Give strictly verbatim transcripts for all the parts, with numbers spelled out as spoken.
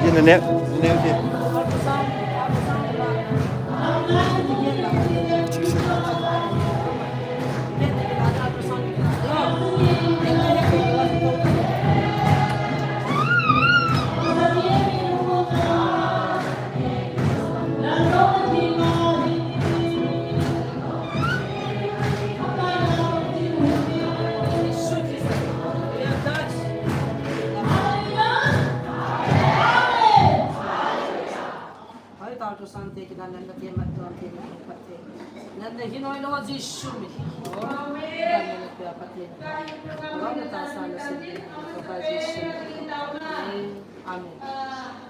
Ina ne, ne, ne. Hoi, tao tu sante ki dan nan pate mat tuan te mat pate. Nan na hin hoi lo Jesu mi. Dan nan pia pate. Lo na ta sa na sin. Papa Jesu mi. Amen.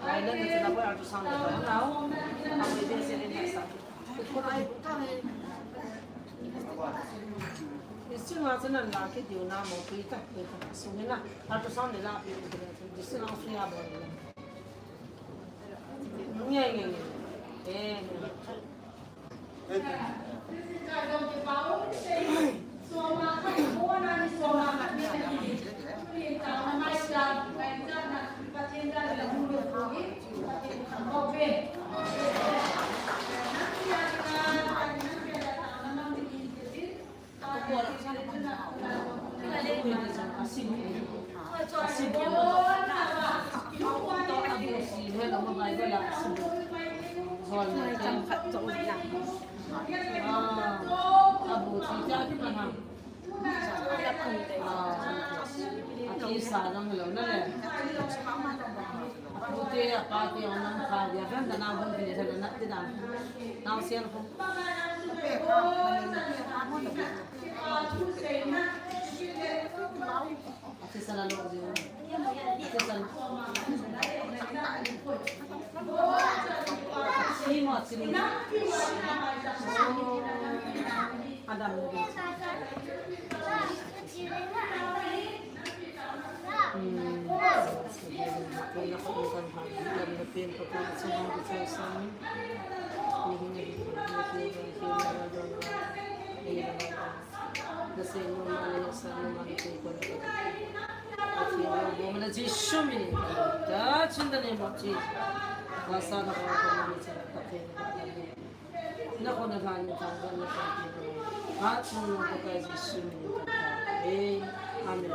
Ai nan na tina boy atu sang na nao. Amen, be se na sa. Ko ai ta he. Isi nga sa nan la ki diu na mo pita pita. Sungina. Atu sang ni la pita. Isi nga free abo. Jesu min. That's in the name of Jesus. Na kona lhan in thang gan na kan ti. Ha chung na ka kai Jesu min. Amen.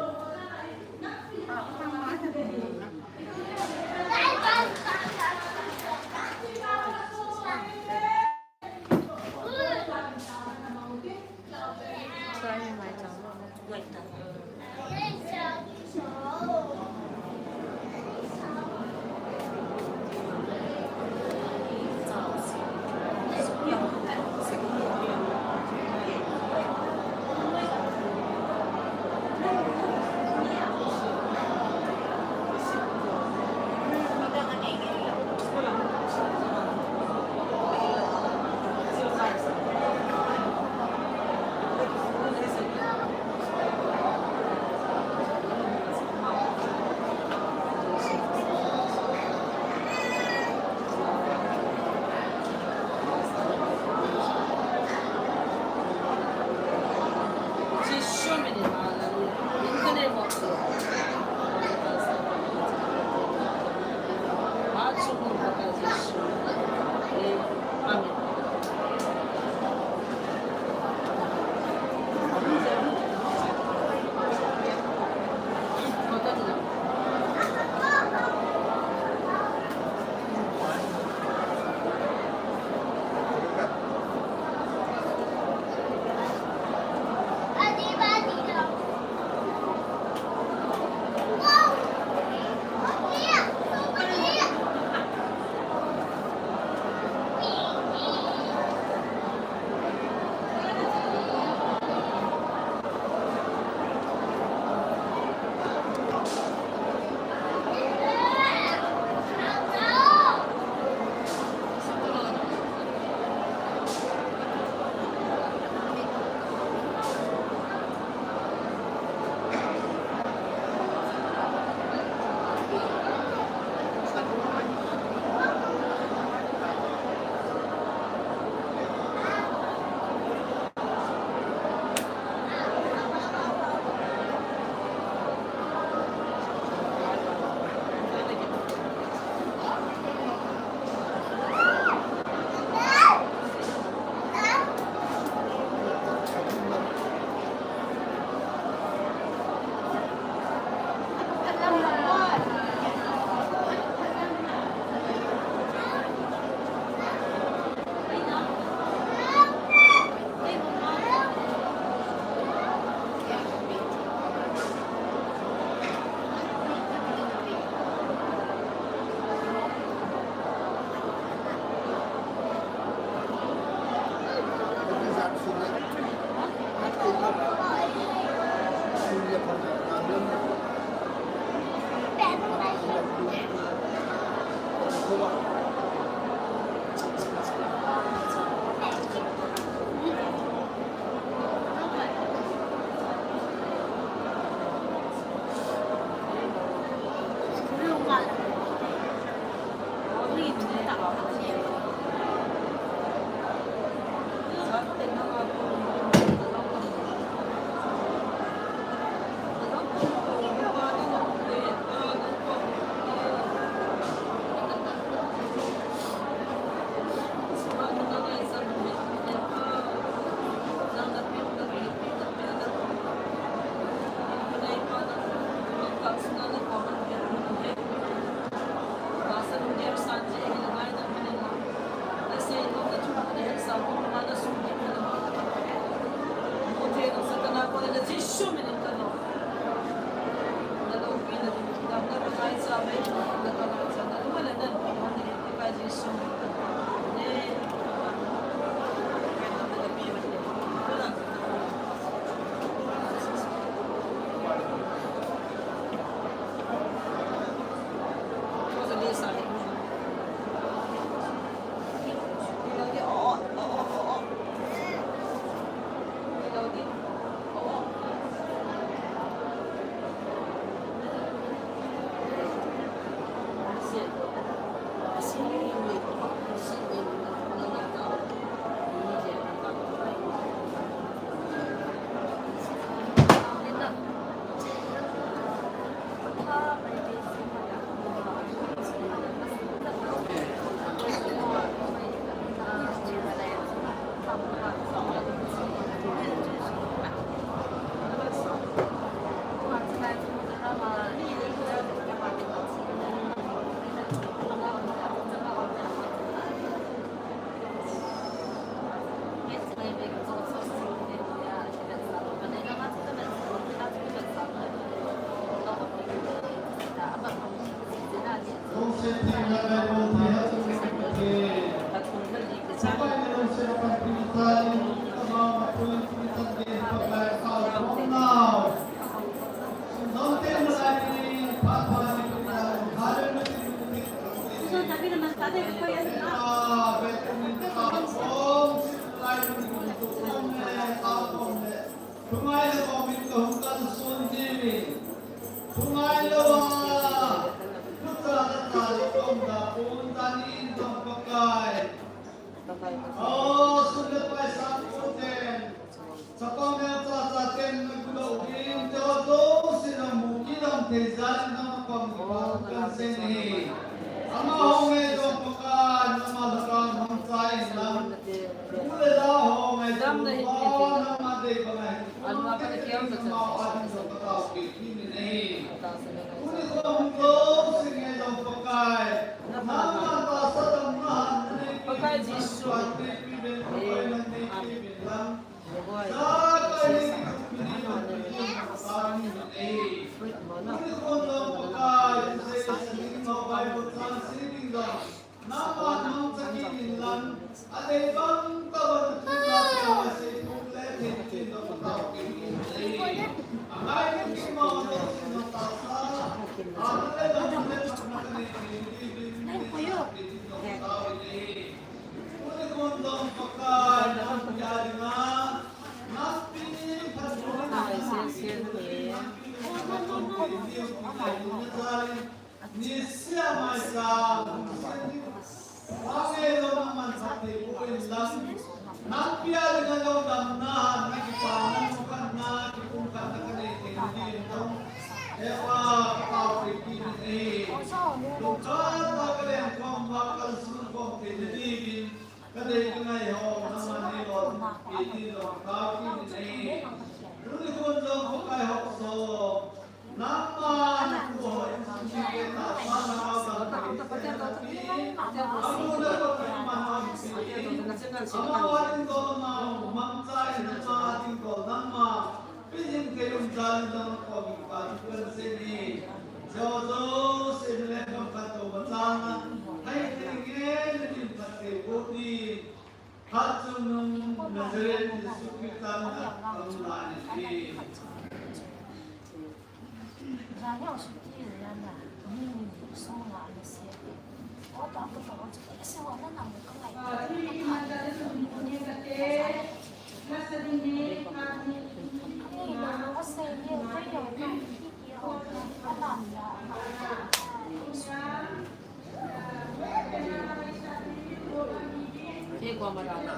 Ko ma da na.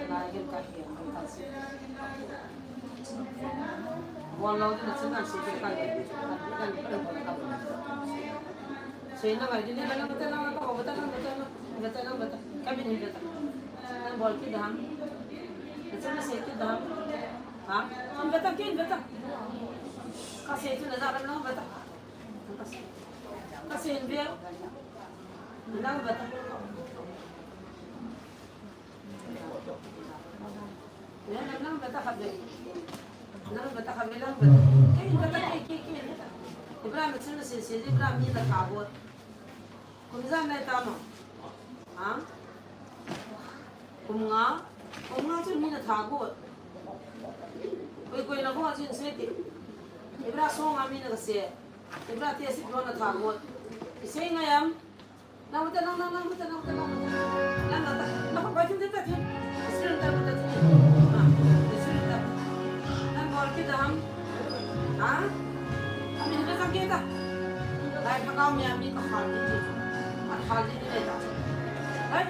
Na gin ka hi, ka si. Bol lo na chin na si ke ka. Sei na ngai di ni na bata na ka bata na bata na bata na bata. Ka bi ni bata. Na bol kit dam. Na chin na sei kit dam. Ha? Bata kin bata. Ka sei tu na da na bata. Ka sei. Ka sei be. Na bata. Nang bata khabe. Nang bata khabe, nang bata. Kei bata, kei, kei, kei bata. Ibrahim chun si si Ibrahim ni na tha bot. Kum ijat nai ta mo? Ha? Kum nga. Kum nga chun ni na tha bot. Koi koi na bot chun se ti. Ibrahim song a mi na ka se. Ibrahim te si bot na tha bot. Isei ngai am. Nang bata, nang, nang, nang bata, nang bata, nang bata. Nang bata. Nang bata, nang bata, nang bata. Nang bol kit dam. Ha? Ami ni bata kita. Lai ka kau mi ami ka hal ni. Ka hal ni ni ta. Hai.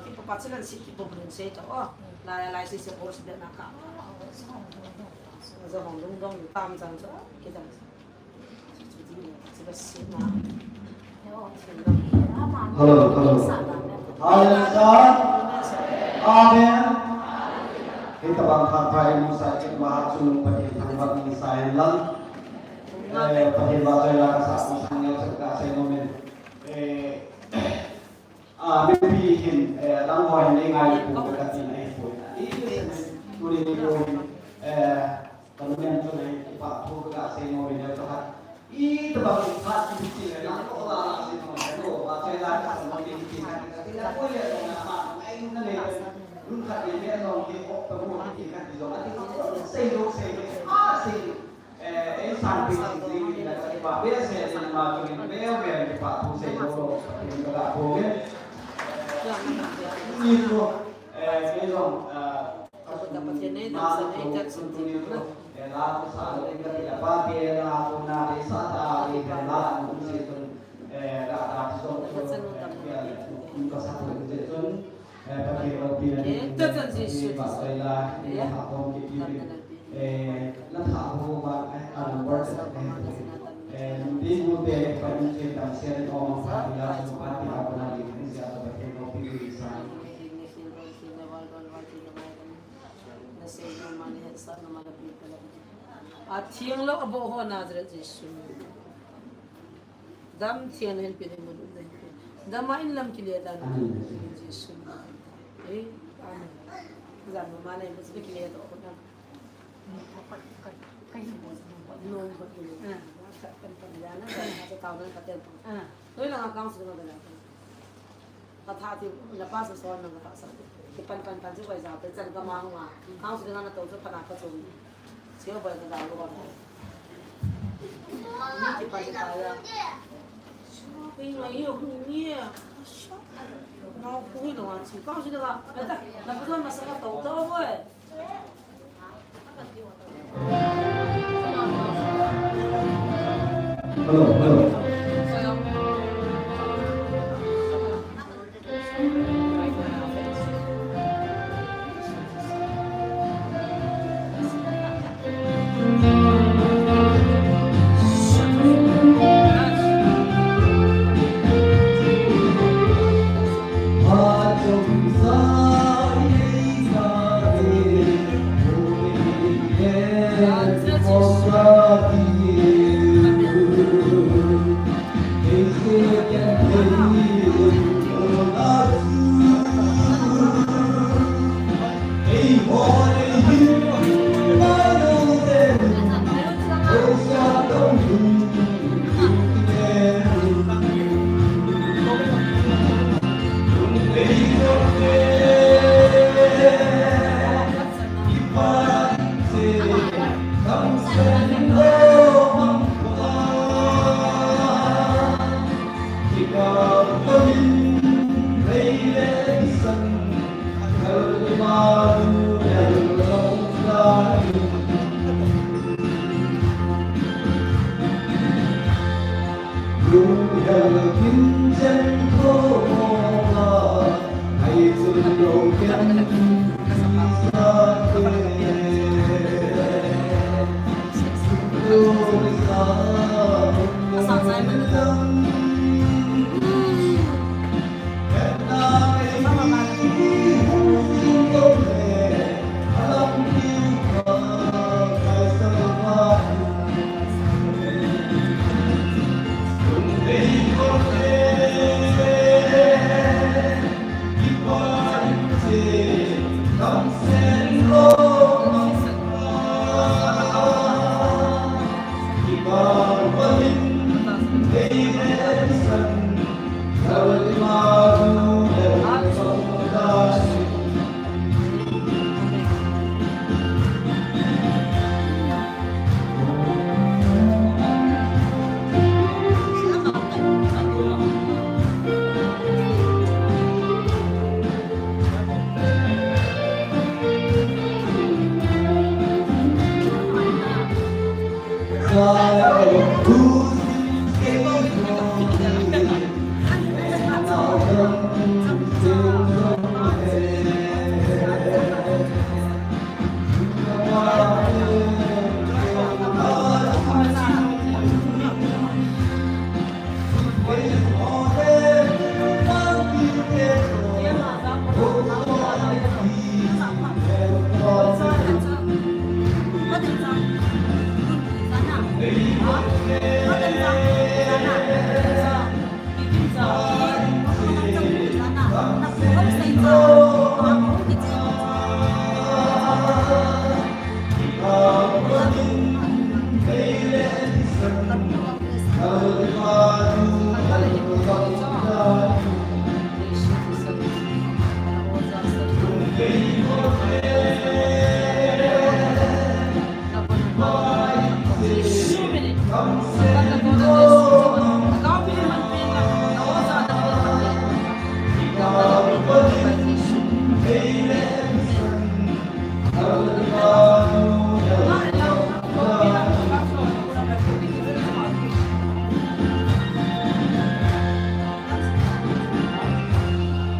Kipa pa chilan si kipa bulun sei to, oh. La la la si se bol si na ka. Za hong lung dong tam jang so, kita. Hello, hello. Hallelujah. Amen. Hitabang khat pa in sa chun ba chu Pathen thangvah in sa hen lang. Eh, Pathen vahchoi la kasa sang neo sa kasei nom in. Eh, Ah, mipi hin, eh, dang ho hin nei ngai poi kati ahi poi. I, tuni nikho hin, eh, ka numen chun ahi, kipathu kasei nom in, eh, ka hat. Itobang phat kichi le, nang ko la la sei nom in, ko ba sei la ka sei nom in, kiti khat, kati la ko le, ko na ma, ai, na le, lun khat le, le, nom in, ko, ko, ko, kiti khat, kiti jong, ati, sei lo, sei lo, ah, sei lo. Eh, ei sanpeh jing in la ka kipa behseh in ama chungin veu veu in kipathu sei lou lou in ka ga bol e. Tuni chu, eh, kei jong, eh, ka sum na lou chun tuni chu, eh, la chu sa lou in ka ti a, pa te la chu na dei sa ta dei pen la an um se chun, eh, ga da chu jong chu, eh, ka sa lou in se chun, Eh, Pathen loupina ding, Pathen vahchoi la, eh, ha khom kiti ding. Eh, la tha ho ba, eh, a number te, eh, eh, ding mu te, pa in chen dam sia ding om pha ti la, sum pha ti la, ko na ding, eh, sia to Pathen loupi ding sa. A theng lou, a boh ho Nazareth Jesu. Dam thei na hin pe ding mun ding. Dam a in lam kile dan. Amen. Jesu. Eh, amen. Jan ma ma le bus kile to ko na. No, ko ni. Ah. Kan pan ya na, kan ha ta na ka tel. Ah. Noi la ka su na da. Ka tha ti, la pa sa so na ka tha sa. Ki pan pan pan chu vai ja pe chan ka ma nga. Ka su na na to chu pa na ka chu. Sio bai ka da lo ba. Ni ki pan ka ya. Sio ki ngai yo ni. Na ku ni no chi. Ka su na ka. Na pa ma sa ka to to bai. Hello, hello.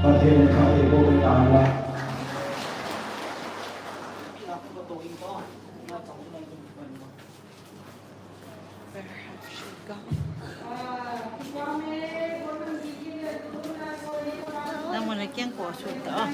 Pathen in phatthei boh in tang la. Nang mana kiang ko sut ta.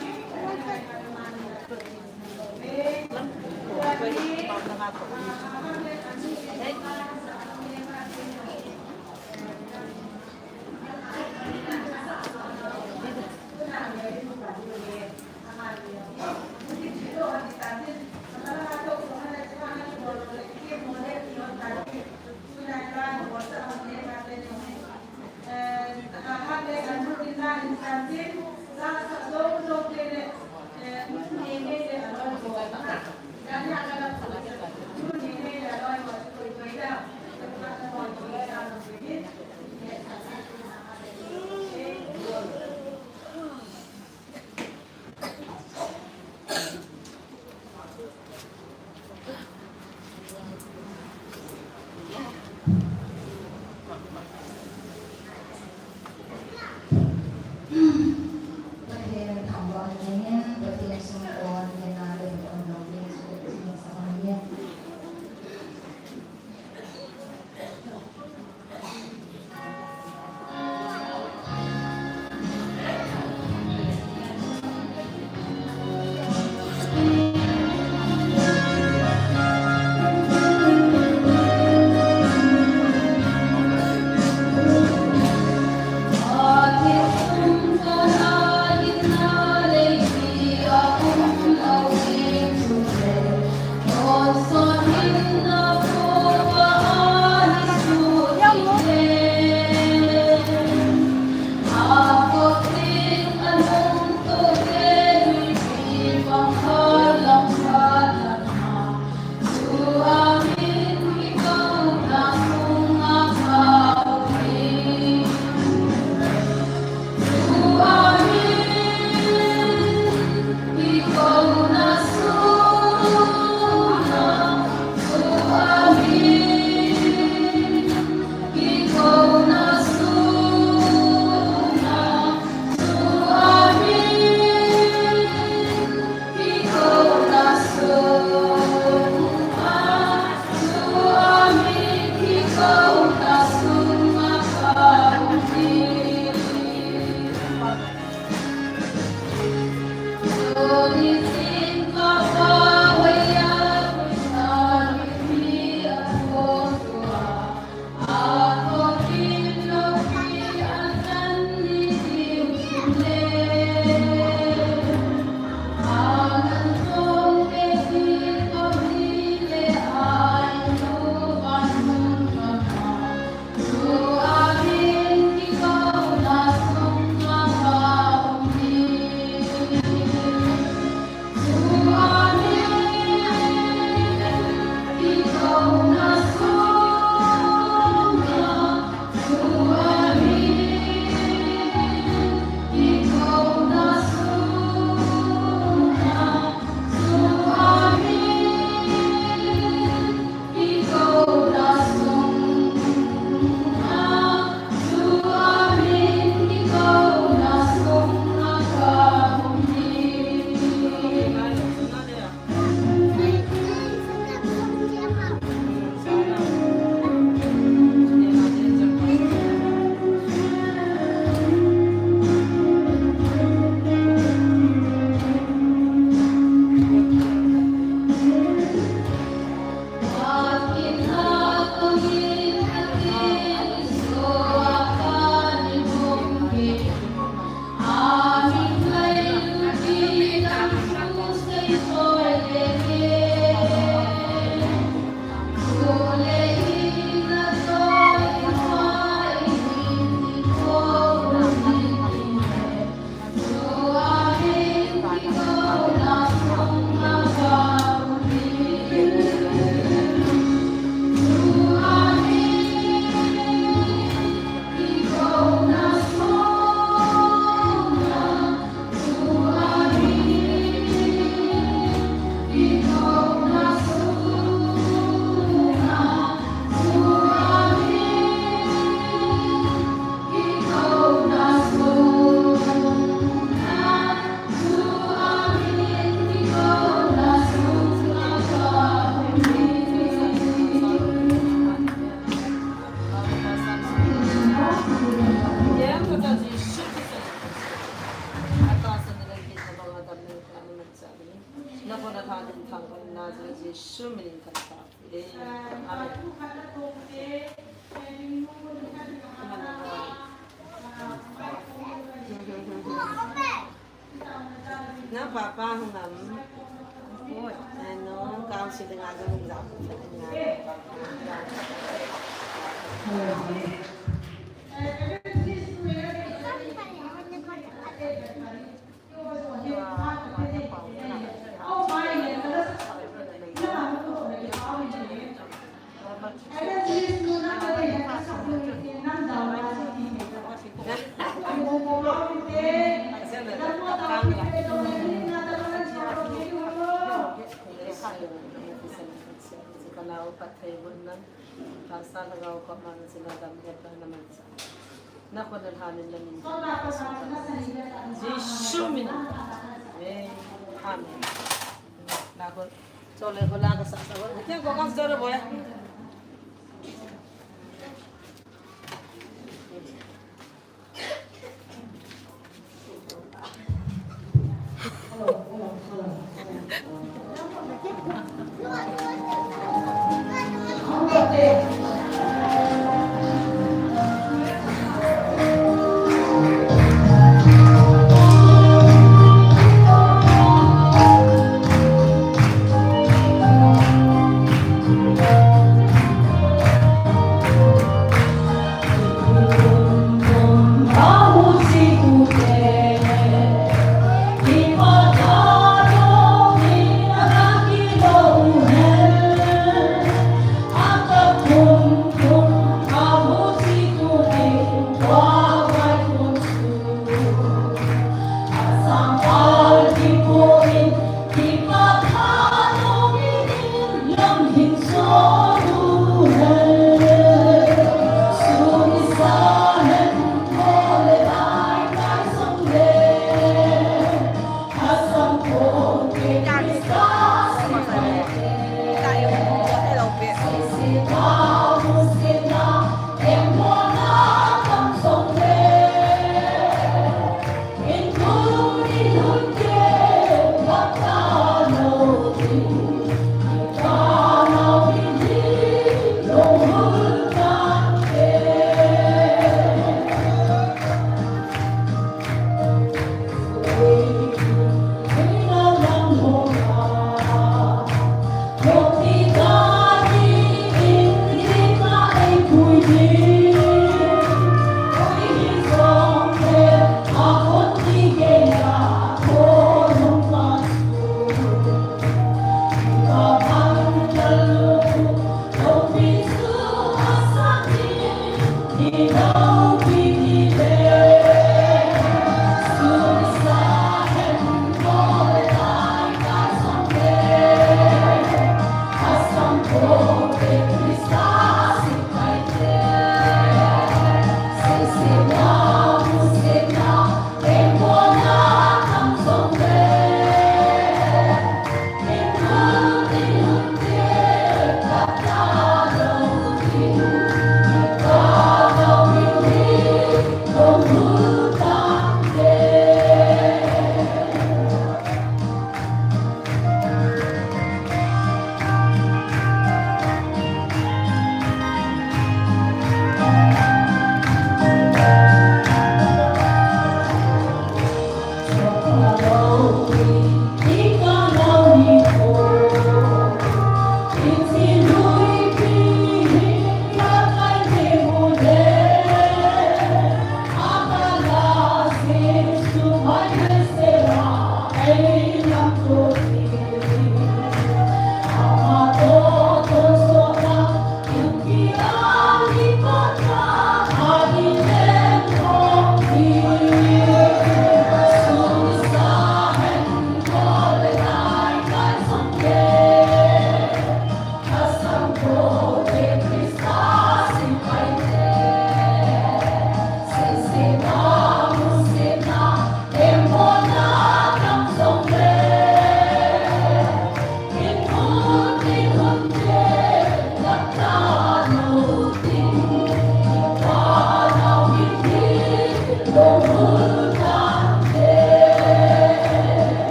Nakhut nalhan in thangvahna jal Jesu minin kathum e. Amen. Na papa hung am? Oi. Ano, kau si tengah tu hung jam. Jesu min. Amen. Chole ko la ka sa sa. Tiang ko ka sa re boy.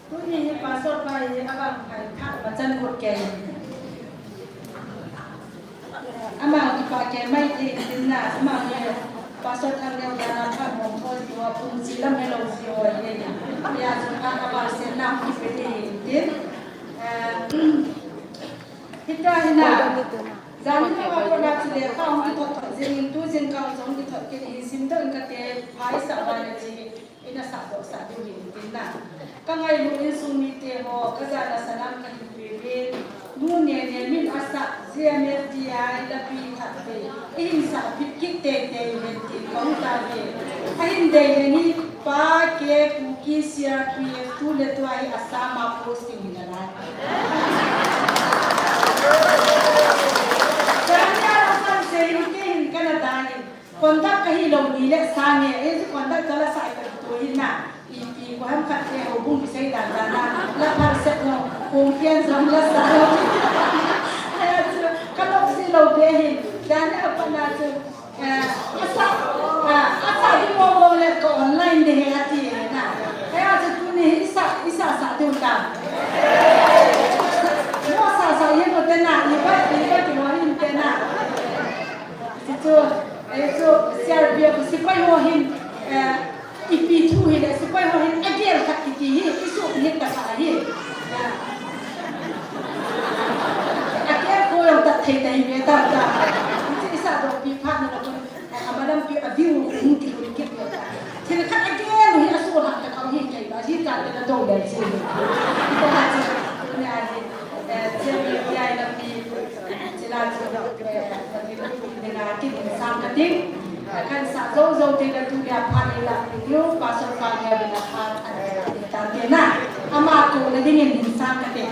Tuni hi pastor pa hi abang phai thah machan kut kei. Ama kipah kei mai thei tin na, ama hi pastor Thangneo dan a phat mong thoi tua pung si lam hello si ho hi na. Ya chu phat abang sen na kipe thei tin. Eh, hita hi na. Jani na ma ko na chu le ka hung kithot thot jing, tu jing ka hung kithot kit hi sim doh in kate phai sa ba na chi. Ina sah doh sah diu hin tin na. Ka ngailu insung mite ho, ka jana salam ka hin pe uvin. Nu Nene min a sah G M F D I lapi khat vei. I hin sah bit kit teitei uvin tin ka hung ta ve. A hin dei leng hi Pa K Kuki C R P F tu le tua hi Assam a posting hi nalai. Jani a la san se hin kei hin ka na dai. Conduct ka hi lou ni le sa nge, e chu conduct ka la sa ka tu hin na. Ipi ko ham khat te houbung kisei dan dan na. La phar set lou, kong kian jong la sa lou. Aya chu, ka lop si lou be hin. Dan a pa na chu, eh, asa, ah, asa di mo mo le ko online de he ati na. Aya chu tuni hi sa, i sa sa tu ta. Mo sa sa ye mo te na, i ba, i ba ki mo hin te na. Chu, eh, chu, C R P F sepai ho hin, eh, ipi thu hi le, sepai ho hin, agel khat kiti hi, isu ni ta kha hi. Ya. Agel ko jong ta thei ta hi ve ta ta. Chu isa doh pi phat na la kun, eh, ama lampi a view hin ki kun ki ve ta. Thil khat agel hi asu hak ta kha hi kei ba, hi ta te na dong le chi. Ita na chi, ne a hi, eh, chi mi ki ai lampi, chi la chi, eh, lampi ku ni na ki ni sang ka ting. Eh, kan sa zo zo te na tu ya pha ni la ni yo, pastor pa ni a bi na pha, eh, ta te na. Ama ko na ding ni sang ka ting.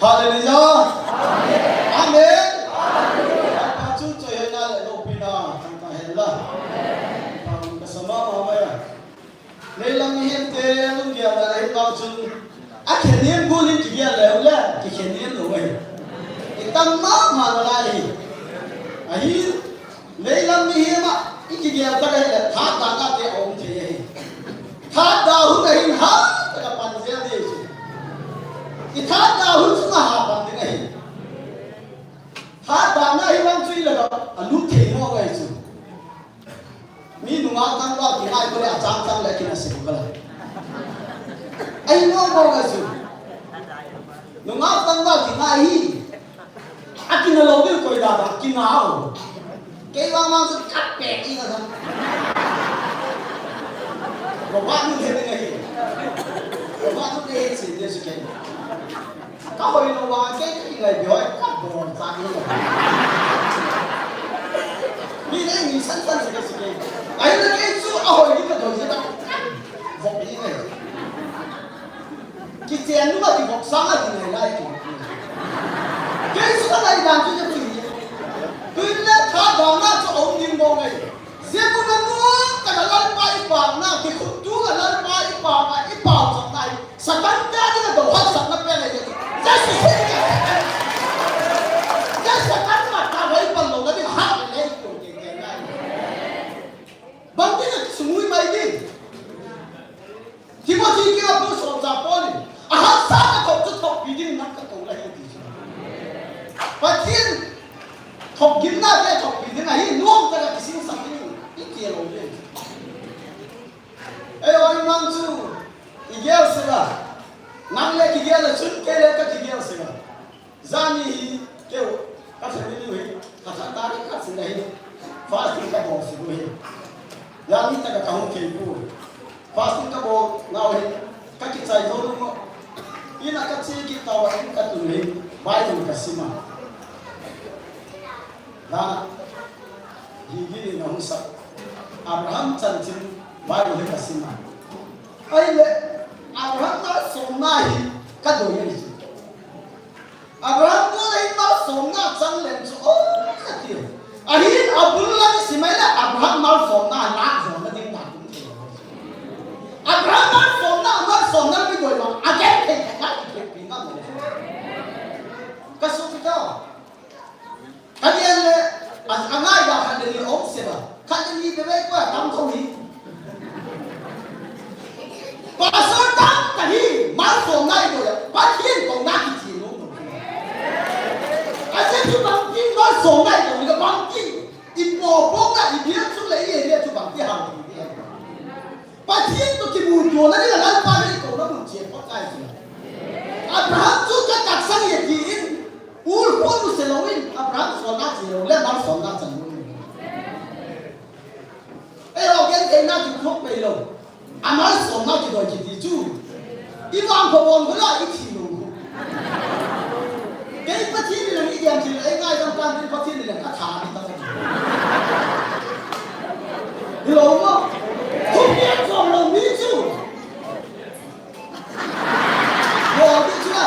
Hallelujah. Amen. Amen. Apa chu choi hena le lopina thangta hen la. Pang ka sama ma ma ya. Leilam mihemte lunggel na hin bang chun, akhen nem gol in kigel leu le, kikhen nem lou ahi. Itam mama nalai ahi. Ahi, leilam mihem a ikigel tah ahile, thahatdana te aum thei ahi. Thahatda hun ahin hatah a pan jel ding chu. Ithahatda hun chu naha pan ding ahi. Thahatdana hi vang chu ilaga, alut thei mo ahi chu. Mi nungak tangval kingai kule achang chang le kinase kule. Ahi mo mo ahi chu. Nungak tangval kingai hi. Akinah lou ding koi da da, kinah o. Kei vang vang chu kapeh in a. Robot nu he ding ahi. Robot nu he si ding chu kei. Kahoi lou vang kei, kei ngai bi hoi, kabol cha ni. Mi nei ni san san se ka si kei. Ahile kei chu ahoi ni kadoi je ta. Vok ni ngai. Kichen nu a kivok sang a kingai lai kivok ni. Kei chu kangai dan chu chu ni. Tuin le thahatdana chu aum ding mo ngai. Jia mun a nuam tah a Lalpa ipakna, kikhut tung a Lalpa ipakna, ipau chang nai. Satan te a dinga dou haksatna pen ahi. Jesu Christ. Jesu Christ ma ta vai pan lou na ding hak le le ko ke ke nai. Bang ding a kisumui mai ding. Timothy kipa Paul solchah Paul in, ahatsahna thop chu thoppi ding nang kakou ahi ti chu. Pathen thopgimna te thoppi ding ahi, nuam tah a kisingsah ding, iti lou ding. Ei, oi, nang chu, igel sela. Nang le kigel le chun, kei le kakigel sela. Jani hi, keu, ka family hi, ka tha tarik khat sela hi. Fasting kabol sela hi. Jani tah a kahung thei poi. Fasting kabol nau hi, kakichai jou lou mo. Ina kache kit tauva, in katun hi, Bible kasim a. Jana, hi gini na hung sa. Abraham chanchin Bible hi kasim a. Ahile, Abraham malsomna hi kadoi ahi. Abraham koma hin malsomna chang leng chu, o, kati. Ahin abul lang simai le Abraham malsomna lah jona ding na tum thei. Abraham malsomna, malsomna mi doi ma, again thei thei na ki thei pi na mo. Ka su ki ta. Ka gen le, a, angai da khat le ni om se ba. Khat le ni be be ko tam ko ni. Pastor tamtah hi, malsomna i bol a, Pathen kouna kithi nom nom. Ajeh chu bangti malsomna i bol a, bangti i po po na i biak chu le i e le chu bangti hang. Pathen toh kimuto na ding a Lalpa le i kouna mun che phot ngai chu. Abraham chu ka taksang e ti in, ul khon u se lou in, Abraham sona che lou le, malsomna chan lou in. Eiho gentheina kikhop pei lou. Amalsomna kidoi kiti chu. I vangkho bon khu la i thi lou khu. Kei Pathen ni lang i genthei, ei ngaidam tan tin Pathen ni lang ka tha ni ta. Hilou mo. Thupian khom lou mi chu. Bol ding chu la.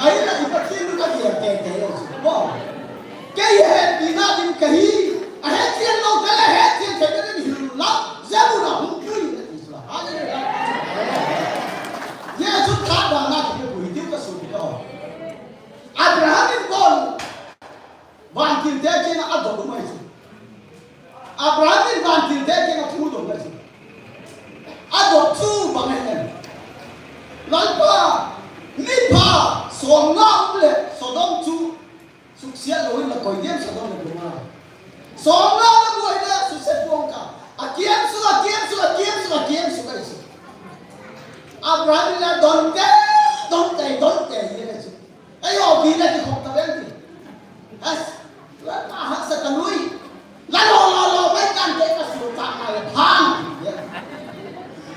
Ahila i Pathen nu ka gel tei tei lou chu. Bol. Kei hepina ding kahi. Ahetchen lou kale, hetchen thei kale hil la. Jia mun a hung pui na ti chu la. Hallelujah. Jesu thahatdana kipui diu ka su ki lo. Abraham in kon. Vantil te kina adou mai chu. Abraham in vantil te kina thu dou mai chu. Adou chu bang ahi em. Lalpa, mipha somna um le Sodom chu suksiat lou in la koi diam Sodom le Gomorrah. Somna la boi le suksiat bong ka. Akiam su, akiam su, akiam su, akiam su ka isu. Abraham in la donte, donte, donte, ye ka chu. Eiho bi le kikhop ta vel ti. As, la ta ha sa ta lui. La lo, lo, lo, mai kan te ka su ta ma le phan.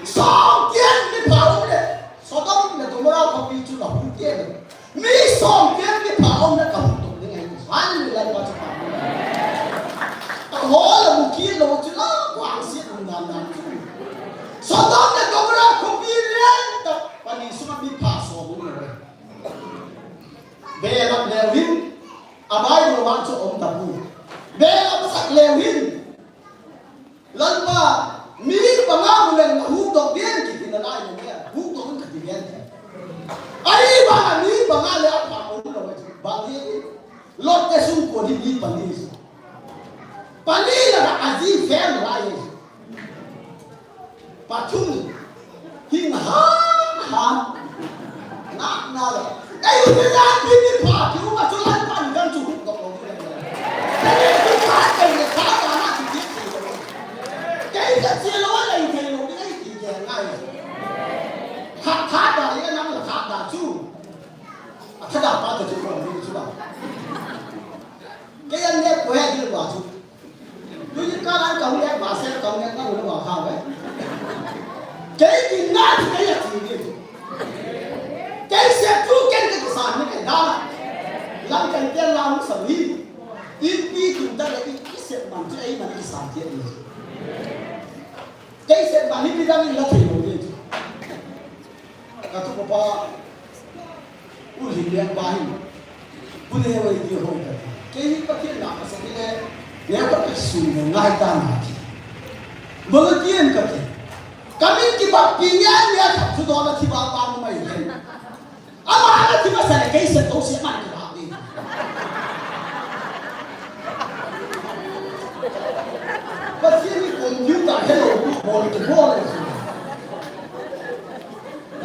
Song tian ni pha um le. Sodom le Gomorrah khopi chu la hu tian. Mi song tian ni pha um le ka hu to ni ngai. Hallelujah, Lalpa chu pha. Ka ho la mu ki lo chu la kwang si um dan dan chu. Sodom le Gomorrah khopi lian ta pani suma mi pha so um le. chu aum tapoi. Bel a pasak leu hin. Lalpa, mi panga mu leng na hukdok ding kiti nalai lou ding, hukdok in kati ding. Ahivangin mi panga le apha um lou, bang hi, Lot te sung kon hi mi pali. Pali le aji fel nalai. Pathum. Hing ha, ha. Na, na la. Ei, ni na, ni ni pa, ki u ma chu lan pa ni kan chu hu ko ko. Ka ni chu pa, ka ni pa, ka na ki ki. Ka i ka chi lo, la i ke lo, ni ai ki ke ngai. Ha, ha, da, ya na la ha, da chu. A, ha, da, pa, ka chu ko, ni chu ba. Ka ya ne ko ya ki ba chu. Tuni kalan kau le, ba se kau le, kau le, ba kau le. Kei kin na ti kei a ti ni. Kei se tu ken ke kisan ni ke da. Lam kan te la mu sa ni. In pi tu da le in ki se man ti ai man kisan ti ni. Kei se man ni pi da ni la ti ni. Ka tu pa. U hin leng pa hin. Pu ne wei ti hoi ka. Kei hi Pathen na ka sa ti le. Ne ka ka su ne ngai ta na ti. Bo ti en ka ti. Ka min ki bak pi ne ne ka su do na ti ba pa mai hen. Ama na ti ma sa le kei se to se man ki ba ni. Pathen ni computer hello ku bo ni ki bo le.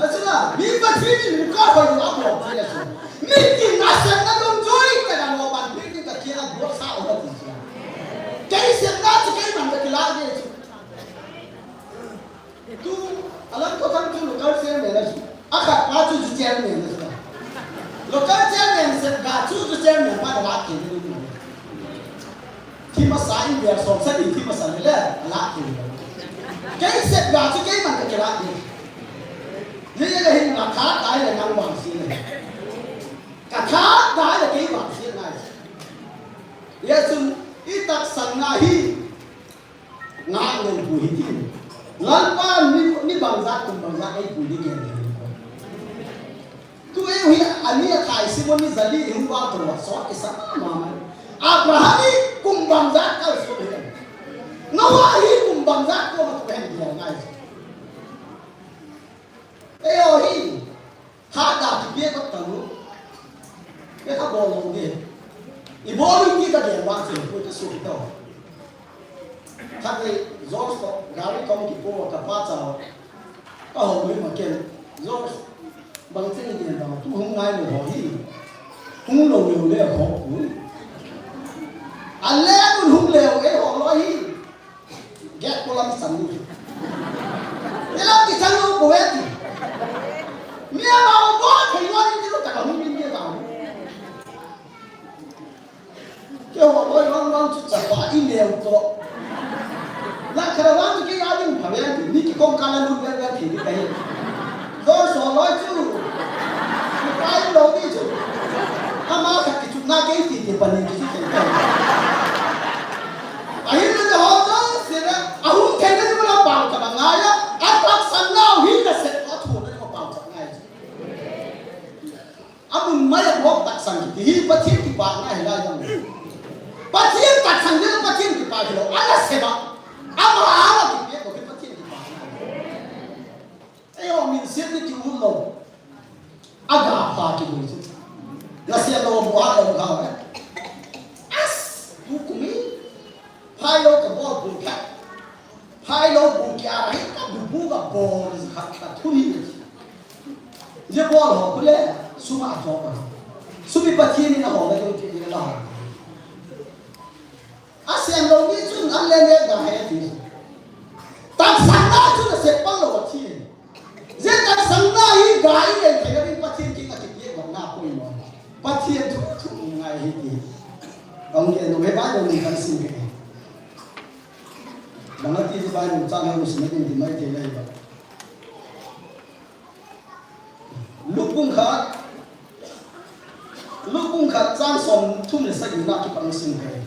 Asila, mi Pathen in mi ka hoi na bo ti le su. Mi ti na sen na dong joi ka na lo ban mi ti ka ki na bo sa o ti su. Kei sen na chu kei man ka ki la de su. Tu, alam ko kan tu local chairman na su. A khat pa chu chu chairman na su. Local chairman sen ga chu chu chairman pa la ki ni. Thi masa in bia som sa ni thi masa le le la ki. Kei set ga chu kei man ka kila ki. Ye ye hin na tha dai le nang wang si le. Ka tha dai le kei wang si ngai. Ye sun i tak sang na hi. Nga lo bu hi ti. Lalpa ni ni bang za kum bang za ei bu ni ke. Tu ei hi ani a thai si mo ni zali hi hung vang to, so kisa ma ma. Abraham hi kum bang za kal so hi. Noah hi kum bang za ko ma tu hen dia ngai. Ei o hi. Hada ki pe ko ta lu. Ke ka bol lo de. I bol ni ka de ba se ko ta so ta. Khat ni George to gari kong kipo ka pa cha. Ka ho ni ma ken. George, bang cheng ni ba tu hung ngai lo ho hi. Hung lo lo le ho ku. A le kun hung le ho e ho lo hi. Get ko lam san ni. Ni lam ki san lo ko e ti. Mi a ma o bo thei lo ni ti lo ta ka hung ni ni ta. Keiho loi vang vang chu chapa i neo to. La khara vang chu kei a ding pha ve ti, ni kikong kala lut ve ve ti ni kai. Dor so loi chu. Kai lo ni chu. Ama khat kichutna kei ti ti pani kichu kei kai. Ahin na ho to se na, ahung thei na ni la pau ka ngai a, a tak san nau hin na se a thu na ko pau ka ngai. Amun mai a bok taksang kiti hi Pathen kipana hi lai dang. Pathen taksang ding Pathen kipa hi lo. Ala seba. Ama ala kipe ko hi Pathen kipana. Ei o min sep ni ki un lo. Aga pha ki bui chu. Na se lo bu a lo ga ve. As, bu kumi. Phai lo ka bol bu kha. Phai lo bu kia hi ka bu bu ka bol kha ka thu ni. Je bol ho kule suma to ka. Sumi Pathen ni na ho la yo ti ni la ho. A sem lo ni chun an le le ga he ti. Taksang na chun a se pa lo ti. Je taksang na hi ga i le thei la Pathen ki ka ki ye ba na ko mo. Pathen thu thu ngai hi ti. Ong ke no he ba lo ni kan sin ke. Bang ati chu Bible chang ho sin din din mai te lai ba. Luke bung khat, Luke bung khat chang som thum le sagi na kipat sin kai.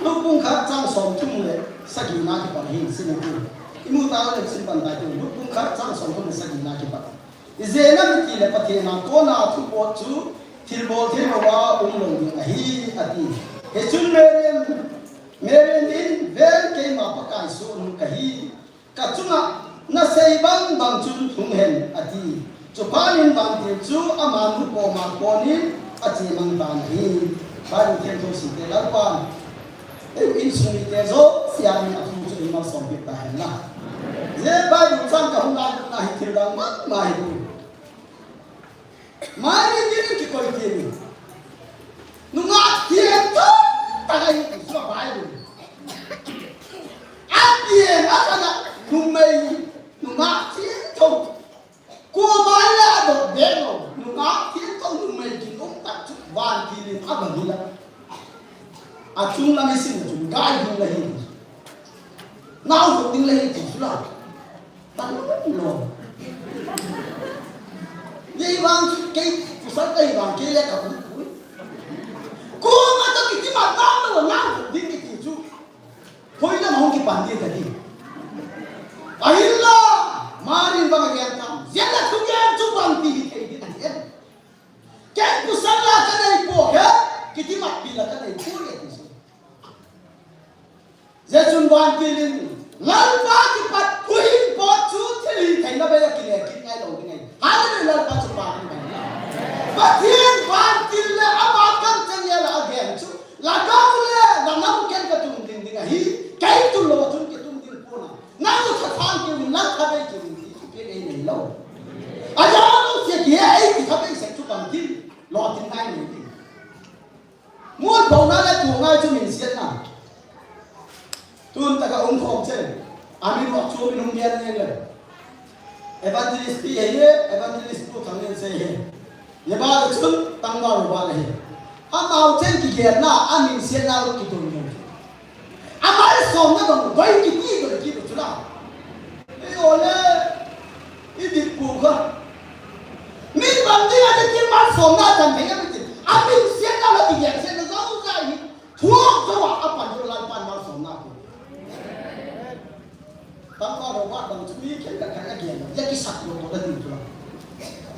Luke bung khat chang som thum le sagi na kipat hin sin ku. Imu ta le sin pan ta tu. Luke bung khat chang som thum le sagi na kipat. Ijeh inem itile Pathen a kona thu pot chu thilbol thei louva um lou ding ahi, ati. Hichun Mary in, Mary in, Ven, keima Pakai sohnu kahi, kachunga nasei bang bang chun lhung hen, ati. Chuphat in vantil chu amanu koma konin achemang tan ahi. Bible themtho site, Lalpan ei insung mite jouse a dingin athu chu eimalsom peh tahen lang. Hiche Bible chang kahung ngaitona hi thil dang mama hi. Mary in dingin kikoi tin, nungah thientho tah ahi ti chu Bible in. Api in akhat a numei, nungah thientho. Koima le adoh deh lou, nungah thientho numei ginom tah chu vantil in abang hila. Achung lam isim chu gai ding le hi. Nao ding le hi ti chu la. Tang lou. Hijeh vang chu kei pasal kahi vang kei le ka um poi. Koima toh kitimat nao lou, nao ding kiti chu. Hoilam a hung kipan ding kati. Ahinla, Mary in bang agen tam. Jen la thugen chu bang ti hithei ding ahi em. Ken pasal la kanei poi, kitimat pi la kanei poi, ati chu. Hijeh chun vantil in, Lalpa kipat puihin pot chu thil hitheina bei a kile kit ngai lou ding ahi. Hallelujah, Lalpa chu phat in bang. Pathen vantil le ama kamcheng a la agen chu. Lhagao le, la nang ken katum ding ding ahi. Kei tun lou chun kitum ding pon a. Nang u thathang keu in, lang thabei keu in, ti chu pen ei nei lou. Ajeh chu sia kei ei ti thabei sek chu bang tin. Lou tin ngai nei ding. Mualphouna le thungai chu minsetna. Tun tah a um khom chen. Amin vak chu min hung gen ngen le. Evangelist pi ahi, Evangelist Pu Thanglen sei ahi. Hiche pa chun Tangval Robert ahi. Amau chen kigenna, aminsetna lo kidon ngen. Amalsomna dong, doi kiti, doi kiti chu la. Ei ole, i dik pu kha. Min bang ding a, iti malsomna chan thei a, iti. Aminsetna lo kigensetna jouse hi. Thuak jou a, apan jou Lalpan malsomna pu. Tangval Robert bang chu mi khen khat khat agen, ya kisat lou lou na ding chu la.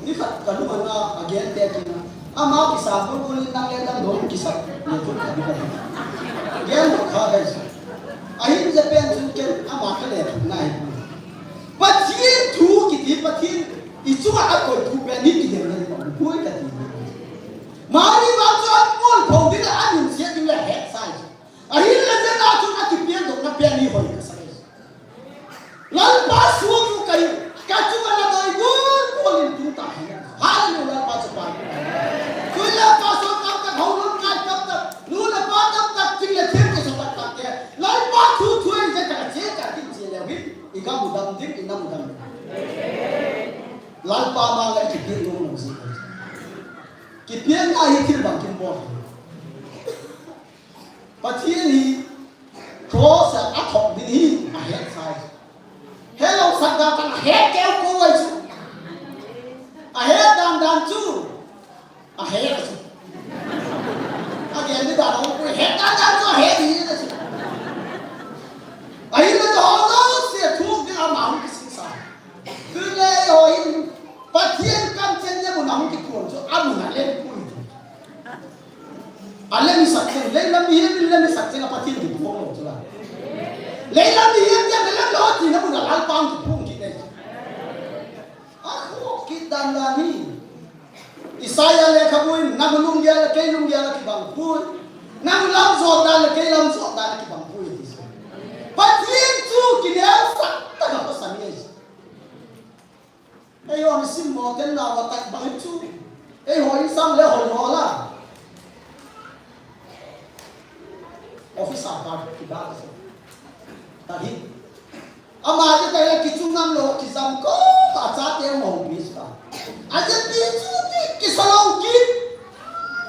Nikhat kalung ana agen te kina. Ama kisa bul bul in nang le nang dong kisat. Ni thu ka ding ka ding. Gen lou kha kai sa. Ahin je pen chun ken ama ka le thu nai. Pathen thu kiti Pathen i chunga akoi thu pen ni kidem na ni bang boi ka ti. Mari bang chu amualpho ding le aminset ding le het sai. Ahinla jeh a chun akipian dohna pen hi hoi kasa e. Lalpa suang u kahi, kachunga nadoi gol gol in tung tahen. Hallelujah, Lalpa chu pha. Tui le pastor tamtah, hou lamkai tamtah, nu le pa tamtah, ching le them kiso tamtah te. Lalpa thu thu in jeh a kache katin che leu hin, i gam u dam ding, i nam u dam ding. Lalpa manga i kipian nom nom ji. Kipianna hi thil bang kin bol. Pathen hi cross a athok ding hi ahet sai. Helou sah dan dan ahet keu kou ai chu. Ahet dan dan chu. Ahet chu. Agen ding dan a um poi, het dan dan chu ahet ding ahi chu. Ahinla chu ho jouse thuk ding a ama hung kisih sa. Tun le ho hin Pathen kamcheng le mun a hung kikhom chu amun a lem pui. Alem isak cheng, leilam mihem in lem isak cheng a Pathen kiphong lou chu la. Leilam mihem te lem lou tina mun a Lalpa hung kiphong kit nei. Akhok kit dan dan hi. Isaiah lekhabu in, nang lunggel le kei lunggel a kibang poi. Nang lam jot dan le kei lam jot dan a kibang poi ti. Pathen chu kineosah tah a khosa ni. Eiho nisim mo ten na wa tak bang chu. Eiho insang le hoi ho la. Office a ba ki ba so. Ta hi. Ama je ta le kichung nam lou kijam ko ta chate mo pi sa. Aje pi chu ti kisalou ki.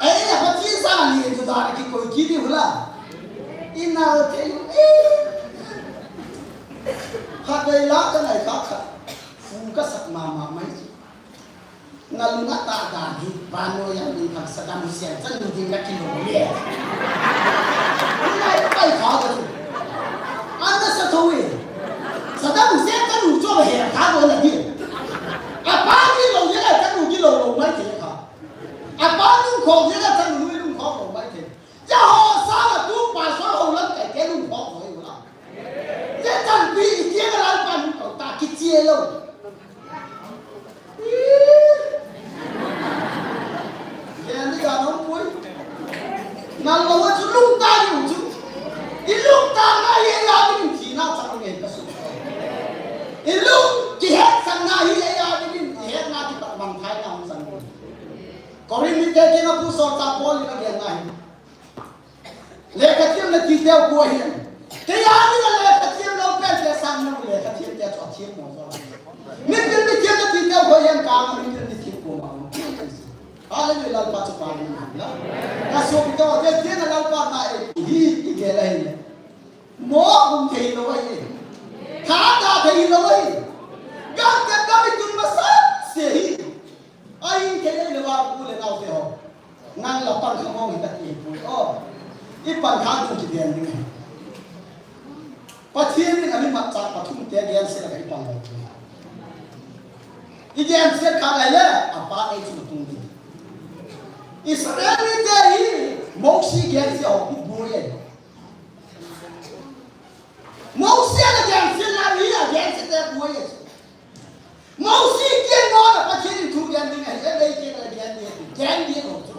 Ei, apa chi sa li tu da kikoi ki di hula. Inal thei. Khatvei la kanai kha kha. Fu kasak mama mai. Nalung atah dan hi, vannoi a ding kha Saddam Hussein chanu ding la kilou le. Ngai pai kha ka chu. Ana sa tho e. Saddam Hussein chanu chu he kha ko la di. Apa kilou le chanu kilou lou mai te kha. Apa nu Kong jia chang lui lungkhom lou mai thei. Jaho sanga tu pastor ho lamkai te lungkhom lou hi la. Jia chan pi i kiang a Lalpa lungkhom ta kichia lou. Ih. Jia ni ga nong pui. Nalou a chu lungta diu chu. I lungtana hi eia dingin thina chang nge kasu. I lung kihetsahna hi eia dingin ihetna kipat mangthaina hung chang nge. Korinth mite kiang a Pu Solchah Paul in agenna hi. Lekha thiam natiteu koi hiam? Kei a dinga lekha thiam lou pen te sang nang lekha thiam te chu athiam mo jo. Mipil mithiam natiteu koi hiam, kang a mipil mithiam koma. Hallelujah, Lalpa chu pa ni na. Ka sopi te, te thiam na Lalpa na e hi i gel ahi le. Mo um thei lou ahi. Tha ta thei lou ahi. Gam te gam i tun masa se hi. Ahi thei le va pu le nau te ho. Nang la pan kha mong hi ta ti pui o. I pan kha ding kiden ding. Pathian in ami matcha pathum te gense la i pan lou. I gense kha lai le, apa ei chu tung ding. Israel mite hi Mosi gense ho pi bu ye. Mosi a gense la hi a gense te bu ye. Mosi kiang a Pathian in thu gen ding ahi, Hebrai kiang a gen ding ahi, gen ding ahi chu.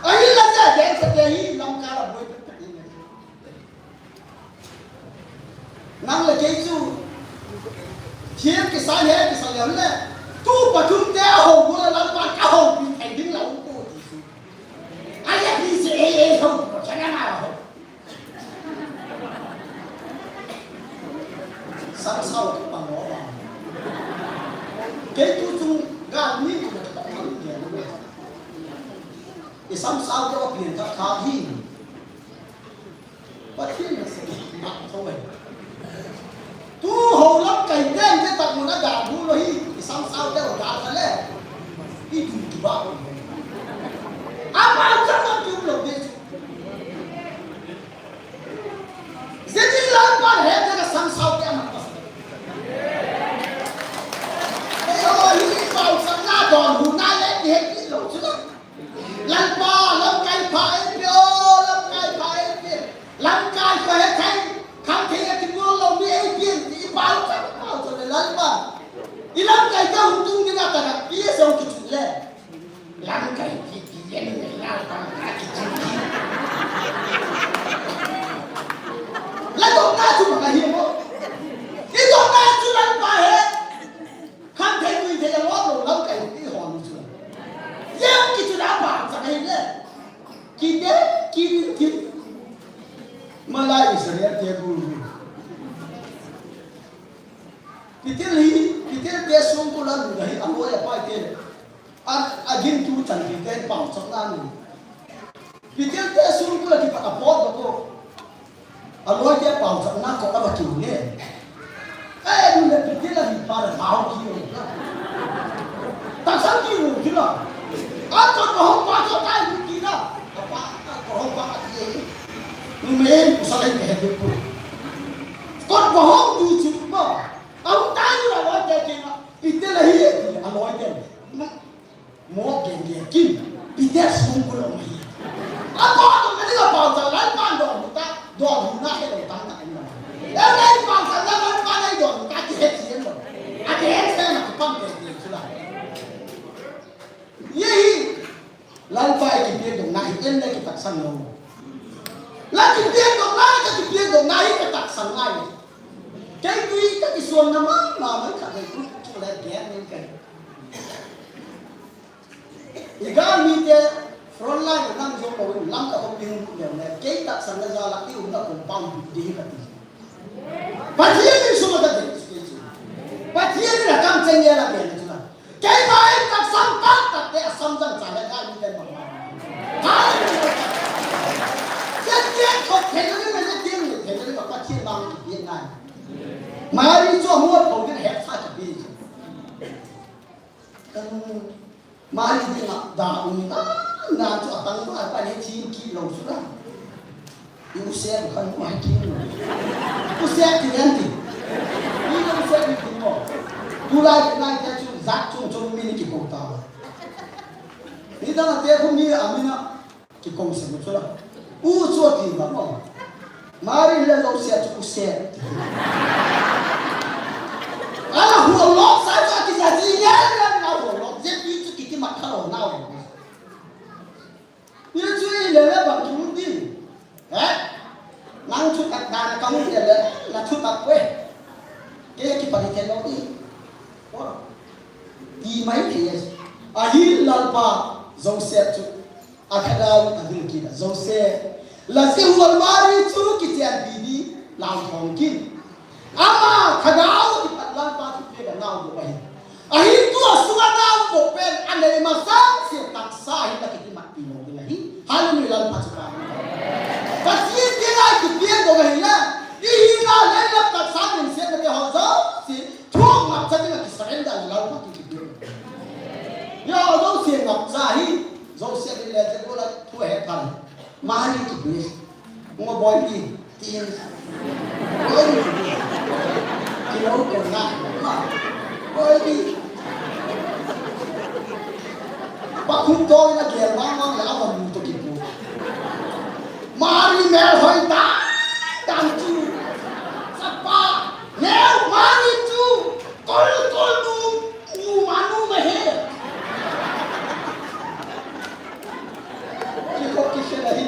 Ahinla ja gense te hi Lamka la boi pet pet in ahi. Nang le kei chu. Thiam kisan he kisan le le. Tu pathum te a ho bol a Lalpa ka ho pi thei ding la u ko ti chu. Ai ya pi se ei ei ho, chana na ho. Samsao kipang lou a. Kei tu chung gal ni tu kipang lou a. I samsao kipang lou a hi. Pathian na se ma tho mai. Tu ho lamkai ten te tak mun a gal bu lou hi. I samsao te gal kha le. I tu tu ba. Ama chang ma tu lou de. Zedin Lalpa he te ka samsao te ama pa. Ei ho hi i pau sam na don hu na le ti he ti lo chu na. Lalpa, lamkai pha ei pe o, lamkai pha ei pe. Lamkai pha he thei, kham thei a ti mo lo mi ei pe, i pau sam pau sam le Lalpa. I lamkai ka hung tung ni na ta ka, i le se hung ki chu le. Lamkai kiti yen nei lau tang ka kiti. La dong na chu ma ka hi mo. I dong na chu Lalpa he. Khan thei tui thei a lo lo lamkai kiti hon chu. Yen kiti chu la pa cha ka hi le. Kiti, kiti, kiti. Malai Israel te bu. Peter hi, Peter te sung kula lu hi a loi a pai te. A, a gin tu chan Peter pau chok na ni. Peter te sung kula kipat a pot ko. A loi te pau chok na ko a ba kiu ne. Ai, lu le Peter la hi pa la pau kiu. Ta sang kiu kila. A to ko ho pa to kai lu kila. A pa, a ko ho pa a ye. Ni me ku sa lai ke he ku. Ko ko ho tu chu ma. Ahung tai ni la loi te keng a, Peter la hi, a loi te. Mo keng keng kin, Peter sung ko lo ma hi. A ko to me ni la pau cha lai pan do ta, do hu na he lo ta na ni la. E lai pau cha la lai pan ai do ta ki he chi lo. A ki he chi na ki pan keng keng chu la. Ye hi, Lalpa i kipiak dong na hi, en le kitaksang lo. La kipiak dong na, ka kipiak dong na hi, ka taksang ngai. Kei tui ka kisuan na ma, ma mai ka kei tu, tu le gen ni kei. I gal mite, front line a nang jong lo, lam ka hong ding le le. Kei taksang na ja la, i um na kong pang bu di ka ti. Pathian in sum a ta ding, Pathian in a kam cheng ya la gen chu la. Keima in taksang tak tak te a samjang cha le ka ni te ma. Hallelujah. Chen chen thot thei na ni, chen chen thei na ni, Pathian bang ki pi nai. Mari chu mo thot ding he sa ki pi. Mari dinga da um ta, na chu a tang ba, pa ni thim ki lo chu la. U se bu khan mai ki lo. U se ki len ti. Ni lo se ki ti mo. Tu lai ki lai te chu zat chung chung mi ni ki ko ta. Ni Nang ate khu mi a mi na kikou se mu chu la. U chu ati ba mo. Mari le Joseph chu u se. Ala hu lo sa chu ati ja ji ya ya na hu lo. Je pi chu kiti ma kha lo na. Ni chu i le le bang thu ti. He? Nang thutak dan a ka mu le le, na thutak we. Ke ki pa ni te lo ni. Wa. Ti mai thei e. Ahi Lalpa Joseph chu. A thagau a dil kit a Joseph. La se hual Mari chu kichen pi ni lau thong kin. Ama thagau a kipat Lalpa thupeh a nau bou ahi. Ahi tua sunga nau bou pen a nei masang se taksa hi la kiti mat pi lo ding ahi. Hallelujah, Lalpa chu ka. Pathen te lai kiti dong ahi la. I hi la lai la taksa min se na te ho jo. Si thong ngap cha ding a ki surrender Lalpa ki kiti. Yo, Joseph ngap cha hi. Joseph le je ko la thu he phan. Mari ki pi. Ngo boy pi. Ti. Boy pi. Kilo ko na. Ma. Boy pi. Pa khum to na gel wang wang la wa mu to ki pu. Mari mel hoi ta. Dan chu. Sapa. Mel Mari chu. Kol, kol nu, nu ma, nu ma he. Kikhop kikhen ahi.